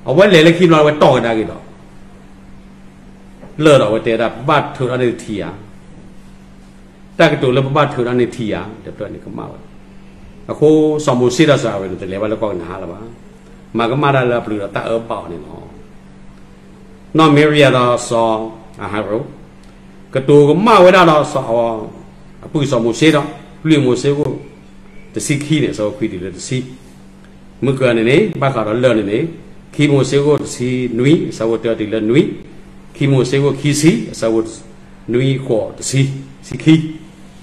အဝဲလဲၤလၢခံဘျီ အဝဲတီၢ်ကဒါက့ၤဒီး လၢၢ်ဒီးအဝဲတဲဒၣ် ပဘၣ်ထုးထီၣ်န့ၢ်ထံဧါ, တၢ်ကတိၤလၢပဘၣ်ထုးထီၣ်န့ၢ်ထံဧါ တဖျၢၣ်န့ၣ်ကမၣ်ဝဲ, အဃိစီၤမိၤၡ့ဒီးစီၤအၤရိၣ်န့ၣ် တလဲၤဘၣ်လၢကီၢ်ကနၤအၣ်လၢၤဘၣ်, မၤကမၣ်တၢ်လၢအပျုၤဒီးတၢ်အၢဘၣ်အီၤန့ၣ်လီၤ. နီၢ်မံရံယၤဒီးစီၤအၤရိၣ် ကတိၤကမၣ်ဝဲဒၣ်ဒီးစီၤ, အပုၢ်စီၤမိၤၡ့ဒီး လွံၢ်မိၤၡ့ခိၣ်တဆံခံန့ၣ် အဆၢဖိခွံတုၤလၢတဆံ, မုၢ်ကၢန့ၣ်န့ၣ် ဘၣ်ဃးဒီးလၢၢ်န့ၣ်န့ၣ်, ခံမိၤၡ့ခိၣ်တဆံနွံ အဆၢဖိတၢတုၤလၢနွံ, ခံမိၤၡ့ခိၣ်ခံဆံ အဆၢဖိနွံဃိးတဆံ, ဆံခံ,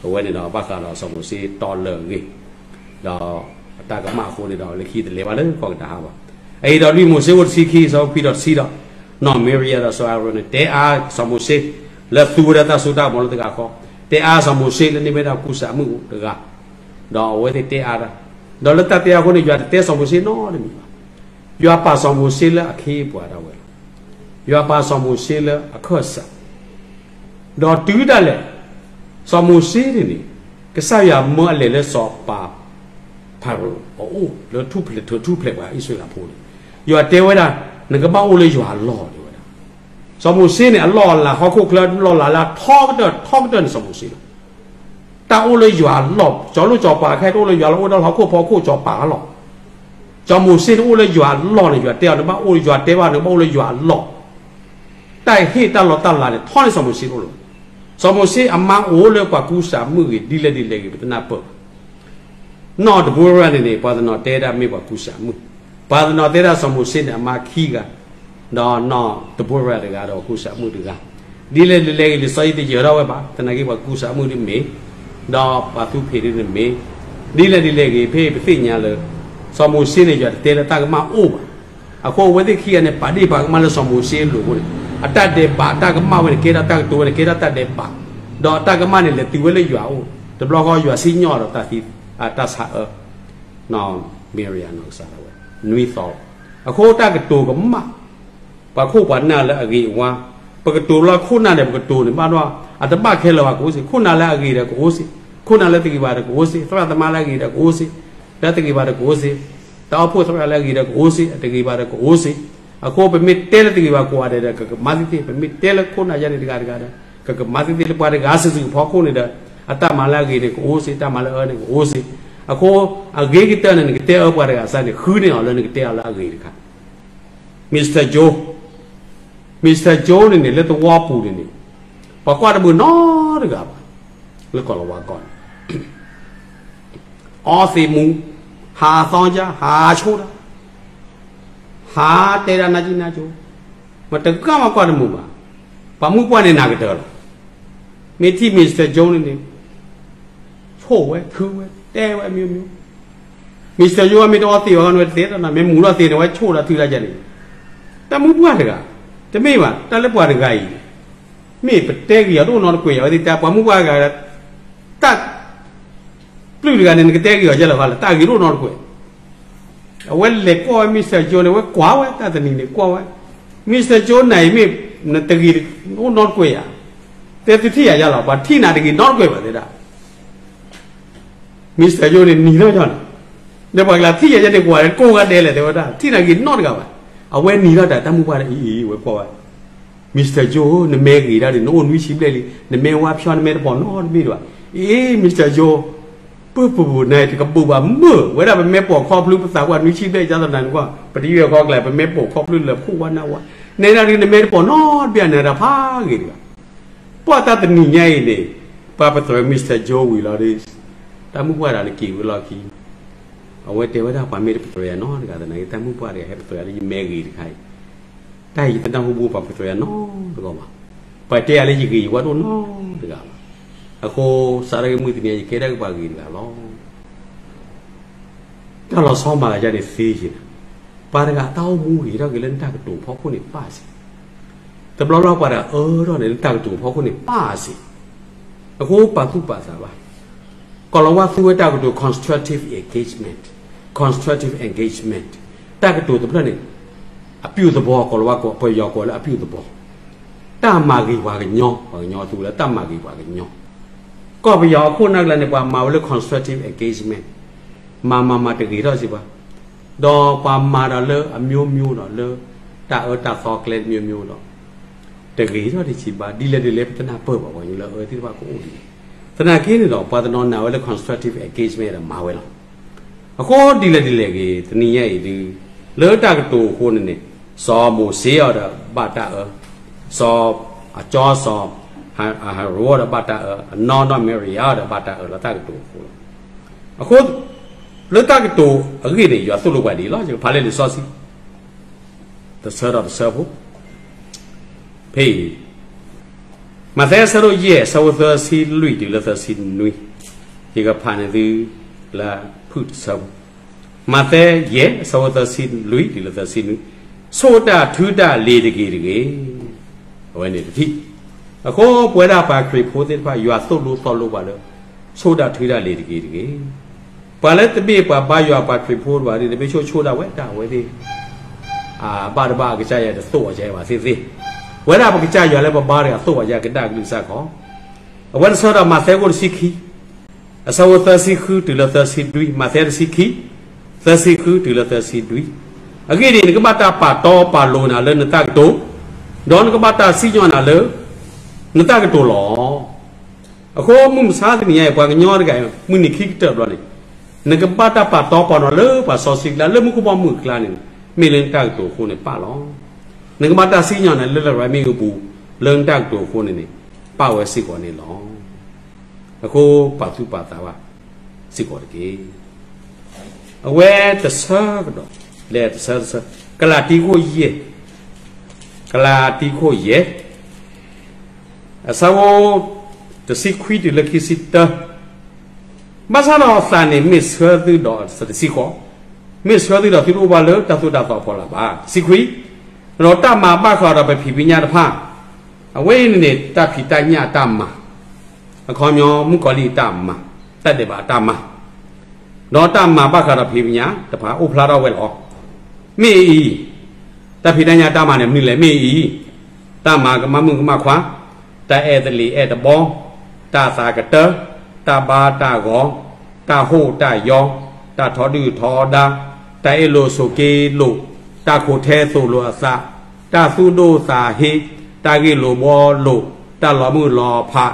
အဝဲန့ၣ်ဒီးဘၣ်ဃးဒီးစီၤမိၤၡ့တီၢ်လၢၢ်အဂ့ၢ်, ဒီးအတၢ်ကမၣ်အဃိန့ၣ်ဒီး လၢခံတလဲၤဘၣ်လၢကီၢ်ကနၤအၣ်ဘၣ်. အအံၤဒီးလွံၢ်မိၤၡ့ခိၣ်တဆံခံ အဆၢဖိခွံဒီးတဆံဒီး, နီၢ်မံရံယၤဒီးစီၤအၤရိၣ်န့ၣ် တဲအါစီၤမိၤၡ့ လၢသူဝဲဒၣ်တၢ်စိတၢ်ကမီၤလၢတဂၤဃီ, တဲအါစီၤမိၤၡ့လၢန့ၢ်ဝဲဒၣ်ကူစၢ်မုၣ်တဂၤ, ဒီးအဝဲသ့ၣ်တဲအါတၢ်, ဒီးလၢတၢ်တဲအါအဃိန့ၣ် ယွၤတတဲစီၤမိၤၡ့နီတမံၤဘၣ်. ယွၤပာ်စီၤမိၤၡ့လၢအခ့အပှၤဒၣ်ဝဲလီၤ. ယွၤပာ်စီၤမိၤၡ့လၢအခၢၣ်စး, ဒီးတုၤဒၣ်လဲာ် စီၤမိၤၡ့န့ၣ်န့ၣ် ကစၢ်ယွၤမၢအလဲၤလၢစီၤပၤဖၤရိၤအအိၣ်လၢထူၣ်ဖျဲးထူၣ်ဖျဲးပှၤအံၣ်စရ့လးဖိန့ၣ်, ယွၤတဲဝဲဒၣ် နကဘၣ်အိၣ်လၢယွၤအလီၢ်တဲဝဲဒၣ်. စီၤမိၤၡ့န့ၣ် အလီၢ်အလၤ ဟီၣ်ခိၣ်ချၢလီၢ်လၤလၢအထီကတၢၢ်ထီကတၢၢ်န့ၣ် စီၤမိၤၡ့လီၤ. တၢ်အိၣ်လၢယွၤအလီၢ်, ကၠီၤလိၣ်ကၠီၤပၤခဲအံၤ တအိၣ်လၢယွၤလီၢ် အိၣ်ဒၣ်လၢဟီၣ်ခိၣ်ဖီခိၣ်ကၠီၤပၤအလီၢ်. စီၤမိၤၡ့န့ၣ်အိၣ်လၢယွၤအလီၢ်န့ၣ် ယွၤတဲအီၤ နဘၣ်အိၣ် ယွၤတဲဘၣ် နကဘၣ်အိၣ်လၢယွၤအလီၢ်. တၢ်ဟ့ၣ်တၢ်လီတၢ်လၤန့ၣ် ထီန့ၢ်စီၤမိၤၡ့တအိၣ်လၢၤဘၣ်. စီၤမိၤၡ့အမါအိၣ်လၢပှၤကူစၢ်မုၣ်ဂ့ၤ ဒ်လဲၣ်ဒ်လဲၣ်ဂ့ၤ ပတနၢ်ပၢၢ်ဘၣ်. နီၢ်တဘိရၤန့ၣ်န့ၣ် ပှၤတနီၤတဲဒၣ်မ့ၢ်ပှၤကူစၢ်မုၣ်, ပှၤတနီၤတဲဒၣ်စီၤမိၤၡ့န့ၣ် အမါခံဂၤ, ဒီးနီၢ်တဘိရၤတဂၤဒီးပှၤကူစၢ်မုၣ်တဂၤ, ဒ်လဲၣ်ဒ်လဲၣ်ဂ့ၤ လံာ်စီဆှံတယၢၤထီၣ်ဝဲဘၣ်, သနာ်က့ပှၤကူစၢ်မုၣ်ဒ်မ့ၢ်, ဒီးပှၤသူဖံးဒ်န့ၣ်မ့ၢ်, ဒ်လဲၣ်ဒ်လဲၣ်ဂ့ၤ ဖဲပသ့ၣ်ညါလၢ စီၤမိၤၡ့န့ၣ် ယွၤတတဲလၢတၢ်ကမၣ်အိၣ်ဘၣ်. အဃိအဝဲသ့ၣ်ခံဂၤန့ၣ် ပာ်ဒ့ၣ်ပာ်ကမၣ်လၢစီၤမိၤၡ့အလိၤအဃိန့ၣ်, အတၢ်ဒဲးဘးတၢ်ကမၣ်ဝဲန့ၣ် ကဲထီၣ်တၢ်ကတိၤဝဲန့ၣ် ကဲထီၣ်တၢ်ဒဲးဘး, ဒီးတၢ်ကမၣ်န့ၣ် လဲၤတုၤဝဲလၢယွၤအအိၣ်, တဘျီဃီယွၤစံၣ်ညီၣ်ဒီးတၢ်သံ, တၢ်ဆါအၢ နီၢ်မံရံယၤနီၢ်ကစၢ်ဒၣ်ဝဲ နွံသီလီၤ. အဃိတၢ်ကတိၤကမၣ် ပှၤခိၣ်ပှၤနၢ်လၢအဂ့ၤအဝါ, ပကတိၤလၢခိၣ်နၢ်န့ၣ် ပကတိၤန့ၣ် ဘၣ်ဒီး အတဘၣ်ခဲလၢာ်ဘၣ်ကအိၣ်စ့ၢ်, ခိၣ်နၢ်လၢအဂ့ၤဒီးကအိၣ်စ့ၢ်, ခိၣ်နၢ်လၢတဂ့ၤဘၣ်ဒီးကအိၣ်စ့ၢ်, သရၣ်သမါလၢအဂ့ၤဒီးကအိၣ်စ့ၢ်, လၢတဂ့ၤဘၣ်ဒီးကအိၣ်စ့ၢ်, တၢ်အိၣ်ဖှိၣ်သရၣ်လၢအဂ့ၤဒီးကအိၣ်စ့ၢ်, အတဂ့ၤဘၣ်ဒီးကအိၣ်စ့ၢ်. အဃိပမ့ၢ်တဲလၢတဂ့ၤဘၣ်ကိးဂၤဒဲးဒီး ကကမၤသ့သ့, ပမ့ၢ်တဲလၢခိၣ်နၢ်ယါန့ၣ်တဂၤတဂၤဒီး ကကမၤသ့သ့, လၢပှၤတဂၤစုာ်စုာ်ဖီခိၣ်န့ၣ်ဒီး အတၢ်မၤလၢအဂ့ၤန့ၣ်ကအိၣ်စ့ၢ်, တၢ်မၤလၢအအၢန့ၣ်ကအိၣ်စ့ၢ်. အဃိအဂ့ၤကတၢၢ်န့ၣ် နကတဲအၢပှၤတဂၤစ့ၢ်န့ၣ် ဃုန့ၢ်အီၤလၢနကတဲအီၤလၢအဂ့ၤတခါ Mister Joe, Mister Joe န့ၣ်န့ၣ် လၢသဝီပူၤန့ၣ်န့ၣ် ပှၤကွၢ်တမုာ်နီတဂၤဘၣ်, လၢကီၢ်လၤဝါကီၢ်န့ၣ် အီသံးမူ, ဟးသီကါ, ဟးဆိတၢ်, ဟးတဲဒၣ်နါကံနါကၠိ, မတဂၤမးကွၢ်တမုာ်ဘၣ်. ပှၤမုၢ်ပှၢ်န့ၣ်နၤကတၢၢ်လီၤ. မ့ၢ်ထံၣ် Mister Joe န့ၣ်န့ၣ် ဆိၣ်ဝဲ, ထုဝဲ, တဲဝဲ မျိုးမျိုး. Mister Joe မ့ၢ်တအီသံးဘၣ်န့ၣ် ဝဲတသ့ဒီးနၤ, မ့ၢ်မူထီၣ်သံးန့ၣ် ဝဲဆိၣ်ဒီးထုတၢ်ကန့ၣ်, တၢ်မုၢ်ပှၢ်တဂၤ, တမ့ၢ်ဘၣ်, တၢ်လၢပှၤတဂၤအံၤ မ့ၢ်ပတဲဂ့ၤအီၤ တအိၣ်နီတကွဲး, အဝဲသ့ၣ်တဲပှၤမုၢ်ပှၢ်တဂၤ, တၢ်ပျုၢ်တဂၤန့ၣ် နကတဲဂ့ၤအီၤကဲလၢၤဘၣ်လၢ တၢ်ဂ့ၤတအိၣ်နီတကွဲး. အဝဲလဲၤကွၢ်ဝဲ Mister Joe န့ၣ် ဝဲကွၢ်ဝဲတၢ်တနံၤန့ၣ်ကွၢ်ဝဲ, Mister Joe နၤအံၤမ့ၢ်နတဂ့ၤအိၣ်နီတကွဲးဧါ, တဲသုထံၣ်ယၤယါလီၤ, ပှၤထံၣ်နၤတဂ့ၤနီတကွဲးဘၣ်တဲဒၣ် Mister Joe န့ၣ် နံၤထီၣ်ယီၤန့ၣ်, ဒီးပှၤကျါထံၣ်ယၤယါန့ၣ် ကွၢ်ကိးဂၤဒဲးလဲၣ်တဲဝဲဒၣ် ထံၣ်နၤဂ့ၤနီတဂၤဘၣ်. အဝဲနံၤထီၣ်တၢ် တၢ်မုၢ်ပှၢ်အံၤ အံၤ ဝဲကွၢ်ဝဲ Mister Joe ဧၢ, နမ့ၢ်ဂ့ၤဒၣ်ဒီး နအိၣ်နွံဆံဘျဲၣ်လံ, နမ့ၢ်ဝါဖျီ နမ့ၢ်တပိာ်နီတဘ့ၣ်ဒံးဘၣ်. အ့ Mister Joe, ပၢပူၤပူၤန့ၣ် တကဘူးဘၣ်မုာ်ဝဲဒၣ်, ပမ့ၢ်ပိာ်ခီဖျိ ပသးကွၢ်နွံဆံဘျဲၣ် ကသနၤနကွၢ် ပတယွဲၢ်ခီကျဲ ပမ့ၢ်ပိာ်ခီဖျိလၢခိၣ်ဝါနၢ်ဝါ, နဲဒၣ်ဒုး နမ့ၢ်တပိာ်နီတဘ့ၣ် နတၢ်ဖးဂ့ၤတဂၤ. ပှၤတၢ်တနံၤညါအံၤန့ၣ် ပှၤပသရၣ် Mister Joe ဝံၤလီၤဒီး တၢ်မုၢ်ပှၢ်တဂၤန့ၣ်က့ၤဝဲလီၢ်ခံ အဝဲတဲဝဲဒၣ် ပှၤမ့ၢ်တပသရၣ်ယၤနီတဂၤသနာ်က့ တၢ်မုၢ်ပှၢ်တဂၤဟဲပသရၣ်ယၤဒီး ယမ့ၢ်ဂ့ၤတခါအံၤ, တၢ်ယတနၢ်ဟူဘၣ်ပှၤပသရၣ်ယၤနီတဂၤဘၣ်. ပှၤတဲယၤလၢယဂ့ၤယဝါတအိၣ်နီတဂၤဘၣ်. အဃိ စးထီၣ်က့ၤမုၢ်တနံၤ ယကဲဒၣ်က့ၤပှၤဂ့ၤတဂၤလီၤ. တၢ်လီၤဆီမၤလၤယၤန့ၣ်သ့ယဲၢ်န့ၣ်, ပှၤတဂၤအတၢ်အိၣ်မူဂ့ၤထီၣ်က့ၤလၢနတၢ်ကတိၤဖီခိၣ်န့ၣ်ပၣ်စ့ၢ်, တဘျီဘျီပှၤတဂၤအၢထီၣ်န့ၣ် နတၢ်ကတိၤဖီခိၣ်န့ၣ်ပၣ်စ့ၢ်, အဃိပာ်သူၣ်ပာ်သးဘၣ်. ကီၤလၤဝါသူဝဲတၢ်ကတိၤ constructive engagement, constructive engagement, တၢ်ကတိၤတဖျၢၣ်န့ၣ် အပြုသဘော ကီၤလၤဝါကိး ပယီၤကိးလၢအပြုသဘော, တၢ်မၤဂ့ၤပှၤကညီ, ပှၤကညီသူဝဲလၢတၢ်မၤဂ့ၤပှၤကညီ, ကီၢ်ပယီၤအခိၣ်နၢ်ကျါန့ၣ် ပှၤမၤဝဲလၢ constructive engagement, မၤမၤမၤတဂ့ၤထီၣ်စ့ၢ်ဘၣ်, ဒီးပှၤမၤဒီးလၢအမျိုးမျိုးဒီးလၢ တၢ်အၢတၢ်သီကျဲမျိုးမျိုးဒီး တဂ့ၤထီၣ်တစဲးဘၣ်, ဒ်လဲၣ်ဒ်လဲၣ် ပတနၢ်ပၢၢ်ဘၣ်, ပှၤကညီလၢအၢသ့ၣ်တဖၣ်ကအိၣ်ဒ်န့ၣ်, သနာ်က့န့ၣ်ဒီး ပှၤတနီၤနာ်ဝဲလၢ constructive engagement ဒီးမၤဝဲလီၤ. အဃိဒ်လဲၣ်ဒ်လဲၣ်ဂ့ၤ တနံၤညါအံၤဒုး လၢတၢ်ကတိၤအဃိန့ၣ်န့ၣ် စီၤမိၤၡ့အီၤဒီးဘၣ်တၢ်အၢ, စီၤ အကၠီစီၤ အဟရိၣ်ဒီးဘၣ်တၢ်အၢ, အနီၢ်နီၢ်မၤရံယၤဒီးဘၣ်တၢ်အၢလၢတၢ်ကတိၤအဃိလီၤ. အဃိ လၢတၢ်ကတိၤအဂ့ၢ်န့ၣ် ယွၤသိၣ်လိပှၤဒ်အံၤလီၤ. ယကဖးလၢလံာ်စီဆှံ တဆၢဒီးတဆၢဖိ ဖဲအံၤ မးသဲအဆၢဒိၣ်ယဲၢ် အဆၢဖိသၢဆံလွံၢ်တုၤလၢသၢဆံနွံ, ယကဖးန့ၢ်သုလၢဖုၣ်တဆၢဖိ, မးသဲယဲၢ် အဆၢဖိသၢဆံလွံၢ်တုၤလၢသၢဆံနွံ, ဆိၣ်တၢ်ထုတၢ်လံၤတဂ့ၤတဂ့ၤ, အဝဲန့ၣ်တထံၣ်. အဃိပဝဲဒၣ်ပှၤခရံာ်ဖိသ့ၣ်တဖၣ် ယွၤသိၣ်လိသီလိပှၤလၢ ဆိၣ်တၢ်ထုတၢ်လံၤတဂ့ၤတဂ့ၤ ပှၤလၢတဘ့ၣ်ပှၤဘါယွၤပှၤခရံာ်ဖိတဖၣ်ဒ်န့ၣ် တဘ့ၣ်ဆိၣ်ဆိၣ်ဒၣ်ဝဲဒၣ်ဝဲသ့ၣ်, အဘၣ်တဘၣ်အကစၢ်ယွၤတသိၣ်အီၤကဲဘၣ်သ့ၣ်သ့ၣ်, ပဝဲဒၣ်ပကစၢ်ယွၤလၢပဘါတဂၤသိၣ်အီၤယဲကဒါကလုၢ်ကစၢ်ခီ, အဝဲတဆၢဒီးမးသဲခိၣ်တဆံခံ အဆၢဖိသၢဆံဃုတုၤလၢသၢဆံဒွံ, မးသဲတဆံခံ သၢဆံဃုတုၤလၢသၢဆံဒွံ, အဂ့ၢ်ဒ်အံၤ နကဘၣ်တၢ်ပာ်တီပာ်လိၤနၤလၢနတၢ်ကတိၤ, ဒီးနကဘၣ်တၢ်စံၣ်ညီၣ်နၤလၢ နတၢ်ကတိၤလီၤ. အဃိမုၢ်မဆါတနံၤညါအံၤ ပှၤကညီတဂၤအံၤ မုၢ်နံၤခံကတၢၢ်ဘျီန့ၣ် နကဘၣ်တၢ်ပာ်တီပာ်လိၤနၤလၢပှၤစီဆှံကျါ လၢမူခိၣ်ဘီမုၢ်အကျါန့ၣ် မ့ၢ်လၢနတၢ်ကတိၤအဃိန့ၣ်ပၣ်လီၤ. နကဘၣ်တၢ်စံၣ်ညီၣ်နၤလၢလရာ်မ့ၣ်အူပူၤ လၢနတၢ်ကတိၤအဃိန့ၣ်န့ၣ် ပၣ်ဝဲစ့ၢ်ကီးန့ၣ်လီၤ. အဃိပာ်သူၣ်ပာ်သးဘၣ်စ့ၢ်ကီးတက့ၢ်. အဝဲတဆၢကဒီး လဲၤတဆၢတဆၢ, ကလၤတံခိၣ်ယဲၢ်, ကလၤတံခိၣ်ယဲၢ် အဆၢဖိ တဆံခွံတုၤလၢခံဆံတၢ, ဘၣ်ဆၣ်ဒီးသးန့ၣ်မ့ၢ်ဆှၢသုဒီးတဆံဃိး, မ့ၢ်ဆှၢသုဒီးသုတအိၣ်ဘၣ်လၢတၢ်သိၣ်တၢ်သီအဖီလာ်ဘၣ်. တဆံခွံ, ဒီးတၢ်မၤဘၣ်ဃးဒီးပဖံးပညၣ်တဖၣ်, အဝဲအံၤန့ၣ်န့ၣ် တၢ်ဖံးတၢ်ညၣ်အတၢ်မၤ, အခီပညီမုၣ်ကီၤလံၢ်အတၢ်မၤ, တၢ်ဒဲးဘးအတၢ်မၤ ဒီးတၢ်မၤဘၣ်ဃးဒီးဖံးပညၣ်တဖၣ်အိၣ်ဖျါထီၣ်ဝဲလီၤ. မ့ၢ်အံၤ, တၢ်ဖံးတၢ်ညၣ်တၢ်မၤန့ၣ် မနုၤလဲၣ်, မ့ၢ်အံၤ, တၢ်မၤကမၣ်မုၣ်ကမၣ်ခွါ, တၢ်အဲၣ်သလံၤအဲၣ်တဘီ, တၢ်သးကတၢၢ်, တၢ်ဘါတၢ်ဂီၤ, တၢ်ဟိၣ်တၢ်ယီ, တၢ်ထီဒုၣ်ထီဒါ, တၢ်အ့ၣ်လိာ်ဆိးက့လိာ်, တၢ်ခိးထဲသိးလိာ်အသး, တၢ်သူၣ်ဒိၣ်သးဟ့, တၢ်ဂ့ၢ်လိာ်ဘှီလိာ်, တၢ်လီၤမုၢ်လီၤဖး,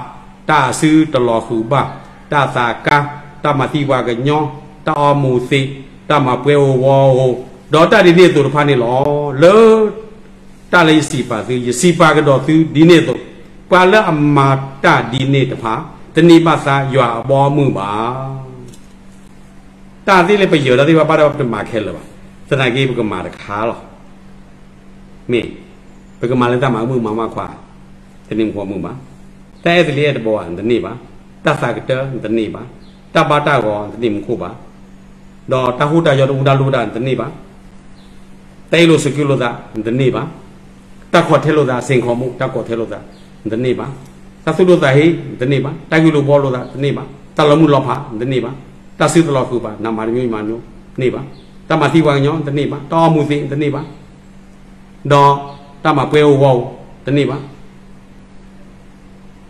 တၢ်အစုတလီၤဃုာ်ဘၣ်, တၢ်သးကါ, တၢ်မၤသံပှၤကညီ, တၢ်အီမူၤသံး, တၢ်မၤပှဲၤဧိၤဝီဧိၤ, ဒီးတၢ်ဒ်န့ၣ်အသိးတဖၣ်န့ၣ်လီၤ. လၢ တၢ်လၢယစံးပာ်သု, ယစံးပာ်ကဒီးသုဒ်န့ၣ်အသိး, ပှၤလၢအမၤတၢ်ဒ်န့ၣ်တဖၣ် တန့ၢ်ဘၣ်သးယွၤအဘီအမုၢ်ဘၣ်. တၢ်သ့ၣ်လၢပယၢၤတၢ်သ့ၣ်တဖၣ် ဘၣ်ဒီးပတမၤခဲလၢာ်ဘၣ်. သနာ်က့ ပကမၤတခါလီၤ. မ့ၢ် ပကမၤလၢတၢ်မၤမုၣ်မၤခွါ, တန့ၢ်မုၣ်မၤခွါမုၣ်ဘၣ်. တၢ်အဲၣ်သလံၤအဲၣ်တဘီဧါ, တန့ၢ်ဘၣ်. တၢ်သးကတၢၢ် တန့ၢ်ဘၣ်. တၢ်ဘါတၢ်ဂီၤ တန့ၢ်မူခိၣ်ဘၣ်. ဒီးတၢ်ဟိၣ်တၢ်ယီတအူတၢ်လိၣ်တၢ် တန့ၢ်ဘၣ်. တၢ်အ့ၣ်လိာ်ဆိးက့လိာ်သး တန့ၢ်ဘၣ်. တၢ်ခိးထဲလိာ်သး ဆ့ၣ်ခီမူ တၢ်ခိးထဲလိာ်သး တန့ၢ်ဘၣ်. တၢ်သူၣ်ဒိၣ်သးဟ့ တန့ၢ်ဘၣ်. တၢ်ဂ့ၢ်လိာ်ဘှီလိာ်သး တန့ၢ်ဘၣ်. တၢ်လီၤမုၢ်လီၤဖး တန့ၢ်ဘၣ်. တၢ်စုတလီၤဃုာ်ဘၣ်, နမၤတမံၤမၤတမံၤ တန့ၢ်ဘၣ်. တၢ်မၤသံပှၤကညီ တန့ၢ်ဘၣ်. တၢ်အီမူၤသံး တန့ၢ်ဘၣ်. ဒီးတၢ်မၤပှဲၤဧိၤဝီဧိၤ တန့ၢ်ဘၣ်.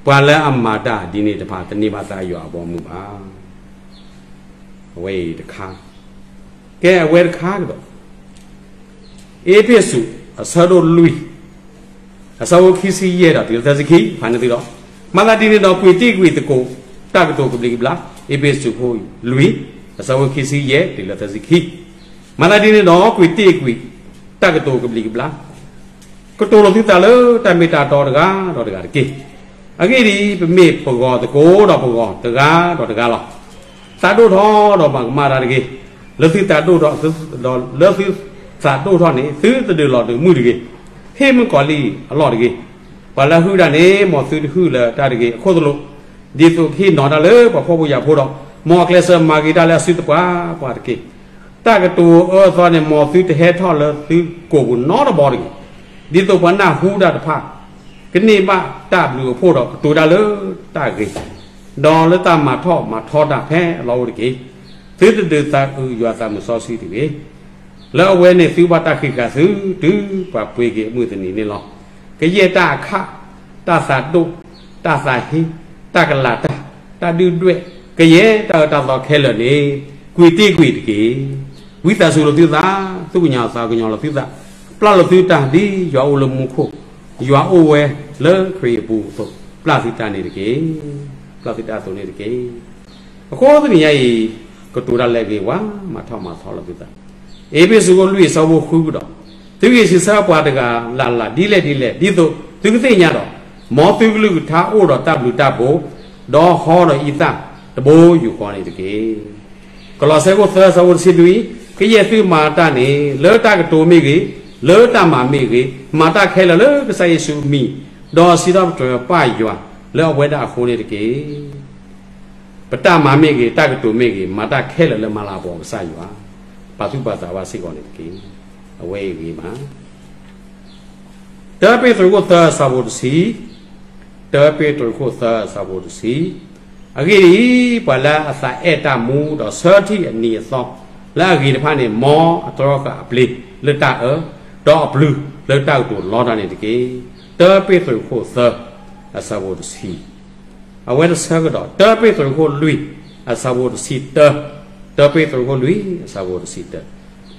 ပှၤလၢအမၤတၢ်ဒ်န့ၣ်တဖၣ် တန့ၢ်ဘၣ်သးယွၤအဘီအမုၢ်ဘၣ်. အဝဲအံၤတခါ, ကဲအဝဲတခါကဒီး, အ့းဖ့းစူး အဆၢဒိၣ်လွံၢ်, အ အဆၢဖိခံဆံယဲၢ်ဒီးတုၤလၢသၢဆံခံ ဖးန့ၢ်သုဒီး, မၤသးဒ်န့ၣ်ဒီး ကွံာ်တ့ၢ်ကွံာ်သကိး တၢ်ကတိၤကဘျံးကဘျၣ်, အ့းဖ့းစူး လွံၢ်, အဆၢဖိခံဆံယဲၢ်တုၤလၢသၢဆံခံ, မၤသးဒ်န့ၣ်ဒီး ကွံာ်တ့ၢ်ကွံာ် တၢ်ကတိၤကဘျံးကဘျၣ် ကတိၤလိာ်သုသးလၢတၢ်မ့ၢ်တၢ်တီတဂၤဒီးတဂၤတက့ၢ်. အဂ့ၢ်ဒ်အံၤ, ပမ့ၢ်ပဂီၤသကိးဒီးပဂီၤတဂၤဒီးတဂၤလီၤ. သးဒိၣ်ထီၣ်ဒီးမၤကမၣ်တၢ်တဂ့ၤ. လၢသုသးဒိၣ်ထီၣ်ဒီး လၢသုသးဒိၣ်ထီၣ်န့ၣ် သုတဒုးလီၤဒုးမုၢ်တဂ့ၤ. ဟ့ၣ်မုၣ်ကီၤလံၢ်အလီၢ်တဂ့ၤ. ပှၤလၢအဟုၣ်တၢ်န့ၣ် မ်သုတဟုၣ်လၢတၢ်တဂ့ၤအခိၣ်သလုး, ဒ်သိးကဟ့ၣ်နီၤတၢ်လၢပှၤဖှီၣ်ဖိယာ်ဖိဒီး, မ်အကျဲးစၢးမၤဂ့ၤတၢ်လၢအစုတပှၢ်ပှၢ်တက့ၢ်. တၢ်ကတိၤအၢအသီန့ၣ် မ်သုတဟဲထီၣ်လၢသုကိာ်ပူၤနီတဘီတဂ့ၤ. ဒ်သိးပှၤနၢ်ဟူတၢ်တဖၣ် ကန့ၢ်ဘၣ်တၢ်ဘျုးအဖှိၣ်ဒီး ကတိၤတၢ်လၢတၢ်ဂ့ၤ, ဒီးလၢတၢ်မၤထီၣ်မၤထီတၢ်ဖဲအလီၢ်အိၣ်တက့ၢ်. သုတဒုးသးအုးယွၤသးမုာ်စီဆှံတဂ့ၤ. လၢအဝဲန့ၣ်သုဘၣ်တၢ်ဃံးဃာ်သု တုၤပှၤပှ့ၤက့ၤအမုၢ်တနံၤန့ၣ်လီၤ. ကယဲၢ်တၢ်အခၣ်, တၢ်သးဒိၣ်, တၢ်သးဟ့, တၢ်ကလၤတၢ်, တၢ်ဒုၣ်ဒွဲၣ်, ကယဲၢ်တၢ်အၢတၢ်သီခဲလၢာ်န့ၣ် ကွံာ်တ့ၢ်ကွံာ်တက့ၢ်. ဝံသးစူၤလိာ်သုသး, သူၣ်ကညီၤသးကညီၤလိာ်သုသး, ပျၢ်လိာ်သုတၢ်ဒ်ယွၤအိၣ်လၢမူခိၣ်, ယွၤအိၣ်ဝဲလၢခရံာ်အပူၤအသိး, ပျၢ်သုတၢ်န့ၣ်တက့ၢ်. ပျၢ်သုတၢ်အသိးန့ၣ်တက့ၢ်. အဃိတနံၤညါအံၤ, ကတိၤတၢ်လၢအဂ့ၤဝဲ, မၤထီၣ်မၤထီလိာ်သုသး. အ့းဖ့းစူး လွံၢ် အဆၢဖိဃုကဒီး, သုဂ့ၤဆံးဆၢပှၤတဂၤလၢ်လၢ်ဒ်လဲၣ်ဒ်လဲၣ် ဒ်သိးသုကသ့ၣ်ညါဒီး, မ်သုကလုၢ်ကထါအိၣ်ဒီးတၢ်ဘျုးတၢ်ဖှိၣ်, ဒီးဟီဒီးအံသၣ်တဘိယူၢ်ဃီန့ၣ်တက့ၢ်. ကလီးစဲ ခိၣ်သၢ အဆၢဖိတဆံနွံ, ကယဲၢ်သုမၤတၢ်န့ၣ် လၢတၢ်ကတိၤမ့ၢ်ဂ့ၤ, လၢတၢ်မၤမ့ၢ်ဂ့ၤ, မၤတၢ်ခဲလၢာ်လၢကစၢ်ယ့ၣ်ၡူးအမံၤ, ဒီးစံးထီၣ်ပတြၢၤပၢ်ယွၤလၢအဝဲဒၣ်အဃိန့ၣ်တက့ၢ်. ပတၢ်မၤမ့ၢ်ဂ့ၤ, တၢ်ကတိၤမ့ၢ်ဂ့ၤ, မၤတၢ်ခဲလၢာ်လၢမၤလၤကပီၤကစၢ်ယွၤ, ပာ်သူၣ်ပာ်သးဘၣ်စ့ၢ်ကီးန့ၣ်တက့ၢ်. အဝဲအံၤဂ့ၤမး. တၢပ့းတရူး ခိၣ်သၢ အဆၢဖိတဆံ, တၢပ့းတရူး ခိၣ်သၢ အဆၢဖိတဆံ, အဂ့ၢ်ဒ်အံၤ, ပှၤလၢအသးအဲၣ်တၢ်မူဒီးဆၢထံၣ်အနံၤအသီ လၢအဂ့ၤတဖၣ်န့ၣ် မ်အတြီဃာ်အပျ့ၤလၢတၢ်အၢ, ဒီးအပျုၤလၢတၢ်ကတိၤလီတၢ်န့ၣ်တက့ၢ်. တၢပ့းတရူး ခိၣ်သၢ အဆၢဖိတဆံ အဝဲတဆၢကဒီး တၢပ့းတရူး ခိၣ်လွံၢ် အဆၢဖိတဆံတၢ, တၢပ့းတရူး ခိၣ်လွံၢ် အဆၢဖိတဆံတၢ,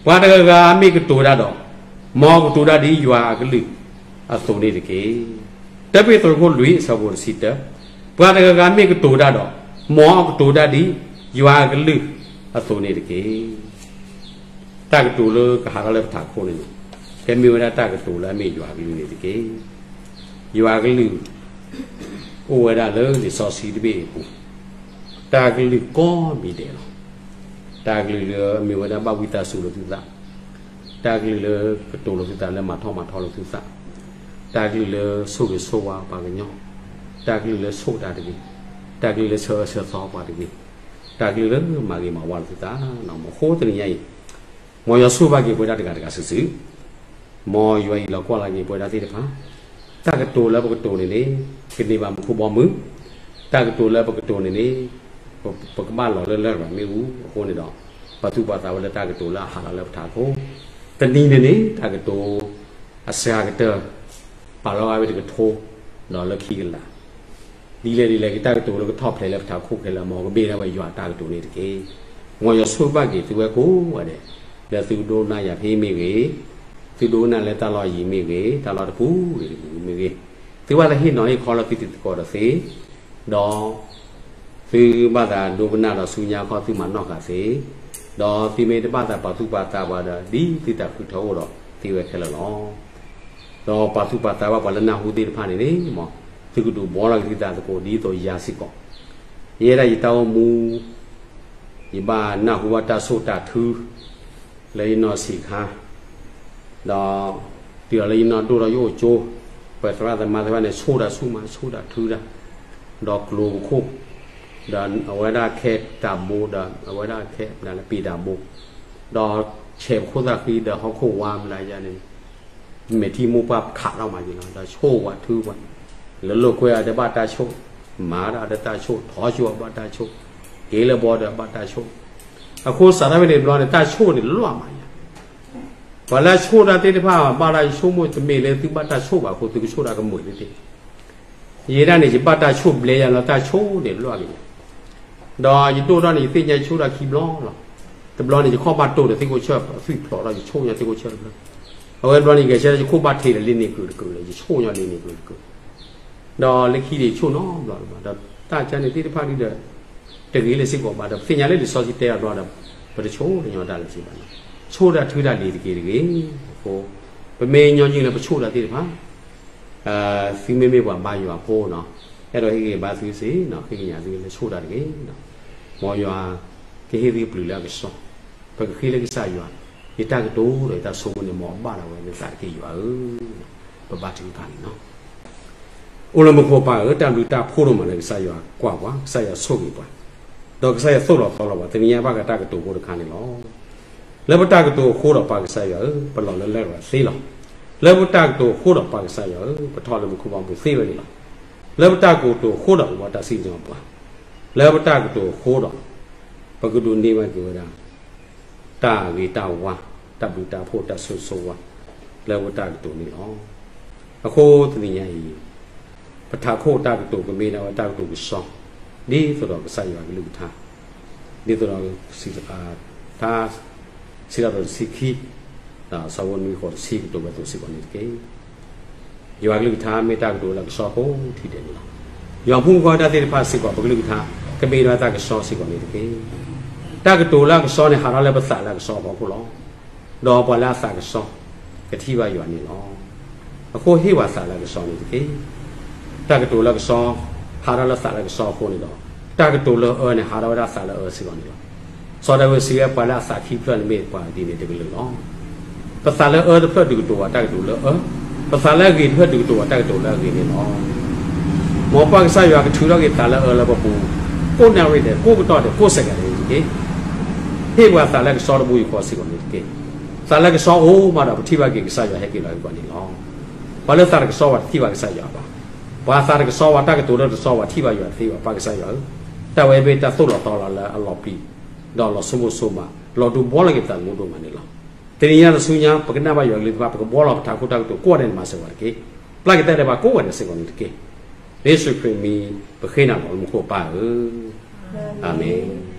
ပှၤတဂၤဂၤမ့ၢ်ကတိၤတၢ်ဒီး, မ်အကတိၤတၢ်ဒ်ယွၤအကလုၢ်အသိးန့ၣ်တက့ၢ်. တၢပ့းတရူး ခိၣ်လွံၢ် အဆၢဖိတဆံတၢ, ပှၤတဂၤဂၤမ့ၢ်ကတိၤတၢ်ဒီး, မ်အကတိၤတၢ်ဒ်ယွၤအကလုၢ်အသိးန့ၣ်တက့ၢ်. တၢ်ကတိၤလၢကဟးထီၣ်လၢပထးခိၣ်န့ၣ်, ကဲမ့ၢ်ဝဲဒၣ်တၢ်ကတိၤလၢအမ့ၢ်ယွၤအကလုၢ်န့ၣ်တက့ၢ်. ယွၤအကလုၢ် အိၣ်ဝဲဒၣ်လၢလံာ်စီဆှံတဘ့ၣ်အပူၤ, တၢ်ကလုၢ်ကိးမံၤဒဲးလီၤ. တၢ်ကလုၢ်လၢအမ့ၢ်ဝဲဒၣ်ဘၣ်ဝံသးစူၤလိာ်သုသး, တၢ်ကလုၢ်လၢကတိၤလိာ်သုသးလၢမၤထီၣ်မၤထီလိာ်သုသး, တၢ်ကလုၢ်လၢဆိၣ်ဂ့ၤဆိၣ်ဝါပှၤကညီ, တၢ်ကလုၢ်လၢဆိၣ်တၢ်တဂ့ၤ, တၢ်ကလုၢ်လၢဆၢအၢဆၢသီပှၤတဂ့ၤ, တၢ်ကလုၢ်လၢမၤဂ့ၤမၤဝါလိာ်သုသး, မ့ၢ်အဃိတနံၤညါအံၤ မ်ယွၤဆိၣ်ဂ့ၤဘၣ်က့ၤပဝဲဒၣ်တဂၤတဂၤစုာ်စုာ်, မ်ယွၤအံးလီၤကွၢ်လီၤက့ၤပဝဲဒၣ်သ့ၣ်တဖၣ်, တၢ်ကတိၤလၢပကတိၤန့ၣ်န့ၣ်, ကန့ၢ်ဘၣ်မူခိၣ်ဘီမုၢ်, တၢ်ကတိၤလၢပကတိၤန့ၣ်န့ၣ်, ပကဘၣ်လီၤလၢလရာ်မ့ၣ်အူအဃိန့ၣ်ဒီး, ပာ်သူၣ်ပာ်သးဝဲလၢတၢ်ကတိၤလၢအဟးထီၣ်လၢပထးခိၣ်, တနံၤန့ၣ်န့ၣ် တၢ်ကတိၤ အစှၤကတၢၢ် ပာ်လီၤဂာ်ဝဲတကထိ, ဒီးလၢခံကလး ဒ်လဲၣ်ဒ်လဲၣ် ကတၢ်ကတိၤလၢကထီၣ်ဖျဲးလၢပထးခိၣ်ခဲလၢာ် မ်ကမ့ၢ်ဒၣ်ဝဲယွၤအတၢ်ကတိၤန့ၣ်တက့ၢ်. မ်ယွၤဆိၣ်ဂ့ၤဘၣ်က့ၤသုဝဲကိးဂၤဒဲး, လၢသုဒိကနၣ်ယၤဖဲအံၤမ့ၢ်ဂ့ၤ, သုဒိကနၣ်လၢတၢ်လီၢ်ယံၤမ့ၢ်ဂ့ၤ, တၢ်လီၢ်တပူၤဂ့ၤတပူၤမ့ၢ်ဂ့ၤ, သုဘၣ်လၢဟ့ၣ်နီၤဟ့ၣ်ခီလၢသုတံၤသကိးဒီးသ့, ဒီး သုဘၣ်သးဒိကနၣ်ဒီးဆူညါခီသုမၤနီၣ်ဃာ်သ့, ဒီးသုမ့ၢ်တဘၣ်သးပာ်သူၣ်ပာ်သးဘၣ်ဒီး ဒ်သုတၢ်ဃုထၢအိၣ်ဒီးသ့ဝဲခဲလၢာ်လီၤ. ဒီးပာ်သူၣ်ပာ်သးဘၣ်ပှၤလၢနၢ်ဟူသ့ၣ်တဖၣ်န့ၣ်န့ၣ်, သုကဒုးဘှီလီၤက့ၤသုသးသကိးဒ်သိးယၤစ့ၢ်ကီး, ယဲဒၣ်ယတၢ်အိၣ်မူ ယဘၣ်နၢ်ဟူဘၣ်တၢ်ဆိၣ်တၢ်ထု လၢယနီၢ်ဆံးခါ, ဒီးတုၤလီၤလၢယနီၢ်ဒိၣ်ထီၣ်ယအိၣ်ကၠိ, ပသရၣ်သမါသ့ၣ်တဖၣ်န့ၣ် ဆိၣ်တၢ်ဆူၣ်မး ဆိၣ်တၢ်ထုတၢ်, ဒီးကျိၤပခိၣ်, ဒီးအဝဲဒၣ်ခဲတၢ်ဘိဒီး အဝဲဒၣ်ခဲပ့ၤတၢ်ဘိ, ဒီးဆဲးပခိၣ်သၣ်ဃံဒီးဟီၣ်ခိၣ်ဝါမတၤယါန့ၣ် မဲာ်ထံမိၢ်ပှၢ်ခးထီၣ်မးက့ၤလီၤ. ဒီးဆိၣ်ဝဲထုဝဲ, လၢလိာ်ကွဲအီၤဒီးဘၣ်တၢ်ဆိၣ်, မၤဒီးတၢ်ဆိၣ်, ထီၣ်ဆိၣ်အီၤဘၣ်တၢ်ဆိၣ်, က့ၤလၢဘီဒီးဘၣ်တၢ်ဆိၣ်, အဃိစးထီၣ်ဖဲန့ၣ်တဘျီန့ၣ် တၢ်ဆိၣ်န့ၣ်လီၤမးယါ. ပှၤလၢအဆိၣ်တၢ်သ့ၣ်တဖၣ် ဘၣ်တၢ်ဆိၣ်မိၢ်တမ့ၢ်လၢသုဘၣ်တၢ်ဆိၣ်ဘၣ်အဃိ သုကဆိၣ်တၢ်ကမုာ်သ့သ့ ယဲဒၣ်န့ၣ် ယဘၣ်တၢ်ဆိၣ်ဘျဲယၤလီၤ တၢ်ဆိၣ်န့ၣ်လီၤက့ၤယၤ, ဒီးယဒိၣ်ထီၣ်န့ၣ် ယသ့ၣ်ညါဆိၣ်တၢ်ခံဘျီလီၤ. တဘျီန့ၣ် ယခီၣ်ဘၣ်တိၢ်ဒီးသ့ၣ်ခိၣ်ဆၢၣ် သွံၣ်ဖျိးဒီးယဆိၣ်ညါသ့ၣ်ခိၣ်ဆၢၣ်တဘျီ, အဝဲဘျီန့ၣ် ယကဆၢ ယခိၣ်ဘၣ်ထံးဒီးလ့န့ၢ်ကုာ်တကုာ်လၢ ယဆိၣ်ညီလ့န့ၢ်ကုာ်တကုာ်, ဒီးလၢခံဒီးယဆိၣ်နီတဘျီဘၣ်, ဒီးတၢ်ကါန့ၣ်သ့ၣ်တဖၣ်ဒုဒီး တဂ့ၤလၢၤစ့ၢ်ကီးဘၣ်, ဒီးပသ့ၣ်ညါလၢလံာ်စီဆှံတဲအဘျီဒီး ပတဆိၣ်တညီတၢ်လၢၤစ့ၢ်ဘၣ်န့ၣ်, ဆိၣ်တၢ်ထုတၢ်လံၤတက့ၢ်တဂ့ၤ. အဃိ ပမ့ၢ်ညီနုၢ်လၢပဆိၣ်တၢ်သ့ၣ်တဖၣ် သုမ့မ့ၢ်ပှၤဘါယွၤဖိနီၤ, အဲၣ်ဒိးဟ့ၣ်ဂံၢ်ဘါသုစ့ၢ်နီၤ, ဃ့ကညးသုလၢဆိၣ်တၢ်တဂ့ၤနီၤ, မ်ယွၤကဟ့ၣ်သုပျုၤလၢအကဆှီ, ပကဃ့လၢကစၢ်ယွၤ, ယတၢ်ကတိၤဒီးယတၢ်ဆိကမိၣ်န့ၣ် မ်အဘၣ်ဒၣ်ဝဲနသးတက့ၢ်ယွၤဧၢ, ပဘါထုကဖၣ်န့ၣ်နီၤ. အိၣ်လၢမူခိၣ်ပၢ်ဧၢ, တၢ်ဘျုးတၢ်ဖှိၣ်ဒိၣ်မးလၢကစၢ်ယွၤကွၢ်ပှၤ, ကစၢ်ယွၤဆိၣ်ဂ့ၤပှၤ, ဒီးကစၢ်ယွၤသိၣ်လီၤသီလီၤပှၤ, တနံၤညါဘၣ်ဃးတၢ်ကတိၤဖိတခါန့ၣ်လီၤ. လၢပတၢ်ကတိၤအဃိဒီးပၢ်ကစၢ်ယွၤဧၢ, ပလီၤလၢလရာ်သ့လီၤ. လၢပတၢ်ကတိၤအဃိဒီးပၢ်ကစၢ်ယွၤဧၢ, ပထီၣ်လၢမူခိၣ်ဘီမုၢ်သ့ဝဲန့ၣ်လီၤ. လၢပတၢ်ကတိၤအဃိဒီးပဘၣ်တၢ်စံၣ်ညီၣ်ပှၤ, လၢပတၢ်ကတိၤအဃိဒီး ပကဒိးန့ၢ်ဘၣ်က့ၤဝဲဒၣ် တၢ်ဂ့ၤတၢ်ဝါ, တၢ်ဘျုးတၢ်ဖှိၣ်, တၢ်ဆိၣ်ဂ့ၤဆိၣ်ဝါ လၢပတၢ်ကတိၤန့ၣ်လီၤ. အဃိတနံၤညါအံၤ ပထးခိၣ်တၢ်ကတိၤကမ့ၢ်ဒၣ်ဝဲတၢ်ကတိၤကစီ, ဒ်သိးဒီးကစၢ်ယွၤကလုၢ်ကထါ, ဒ်သိးဒီး ထါ စံးထီၣ်ပတြၢၤတဆံခံ, ဒီးဆၢဖိနွံဃိးတဆံကတိၤဝဲအသိးစ့ၢ်ကီးန့ၣ်တက့ၢ်. ယွၤကလုၢ်ကထါမ့ၢ်တၢ်ကတိၤလၢအကစီအဃိထံၣ်ဒဲးန့ၣ်လီၤ. ယွၤဖိမုၣ်ဖိခွါတၢ်သ့ၣ်တဖၣ်စ့ၢ်ကီး ပကလုၢ်ကထါ ကမ့ၢ်ဒၣ်တၢ်ကစီစ့ၢ်ကီးန့ၣ်တက့ၢ်. တၢ်ကတိၤလၢအကစီန့ၣ် ဟးထီၣ်လၢပသးလၢအကစီအဖီခိၣ်လီၤ. ဒီးပှၤလၢအသးကစီ ကထံၣ်ဘၣ်ယွၤန့ၣ်လီၤ. အဃိဟ့ၣ်ပှၤသးလၢအကစီန့ၣ်တက့ၢ်. တၢ်ကတိၤလၢအကစီ ဟးထီၣ်လၢသးလၢအကစီအဃိန့ၣ်ဒီး တၢ်ကတိၤလၢအအၢန့ၣ် ဟးထီၣ်ဝဲဒၣ်သးလၢအအၢစ့ၢ်ကီးန့ၣ်လီၤ. စီၤဒၤဝံးစံးဝဲ ပှၤလၢအသးခံဖျၢၣ်န့ၣ်မ့ၢ်ပှၤဒ်န့ၣ်တကလုာ်လီၤ. ပသးလၢအအၢတဖျၢၣ်ဒုးကတိၤဝဲတၢ်ကတိၤလၢအအၢ, ပသးလၢအဂ့ၤတဖျၢၣ်ဒုးကတိၤဝဲတၢ်ကတိၤလၢအဂ့ၤန့ၣ်လီၤ. မ်ပၢ်ကစၢ်ယွၤကထုးထီၣ်က့ၤသးလၢအအၢလၢပပူၤ ကိးနၣ်ရံၣ်ဒီးကိးကတီၢ်ဒီးကိးစဲးကဲးန့ၣ်တက့ၢ်. ဟ့ၣ်ပှၤသးလၢကစီတဘိယူၢ်ဃီစ့ၢ်ကီးန့ၣ်တက့ၢ်. သးလၢကစီအိၣ်မးဒီးပထံၣ်ဘၣ်က့ၤကစၢ်ယွၤဟဲက့ၤလီၤဟ့ၣ်ပှၤန့ၣ်လီၤ. ပှၤလၢသးတကစီဘၣ်တထံၣ်ဘၣ်ကစၢ်ယွၤဘၣ်. ပှၤသးတကစီဘၣ် တၢ်ကတိၤလၢတကစီဘၣ် ထံၣ်ဘၣ်ယွၤတသ့ဘၣ်. ပၢ်ကစၢ်ယွၤဧၢ, တၢ်ဝဲမ့ၢ်တၢ်သိၣ်လီၤသီလီၤလၢအလီၤပျံၤ ဒီးလီၤဆိကမိၣ်ဆိကမး လီၤဒုးဘှီလီၤက့ၤပသးသမူဒိၣ်မးန့ၣ်လီၤ. တနံၤညါတဆူညါ ပကနၣ်ဘၣ်ယွၤကလုၢ်ကထါ ပကဘှီလီၤပထးခိၣ်တၢ်ကတိၤကိးဂၤဒဲးန့ၣ် မၤစၢၤပှၤတက့ၢ်. ပျၢ်က့ၤတၢ်ဒဲးဘးကိးဂၤဒဲးစ့ၢ်ကီးန့ၣ်တက့ၢ်. လၢယ့ၣ်ၡူးခရံာ်မံၤ ပဃ့နၤလီၤ လၢမူခိၣ်ပၢ်ဧၢ, အၤမ့ၣ်.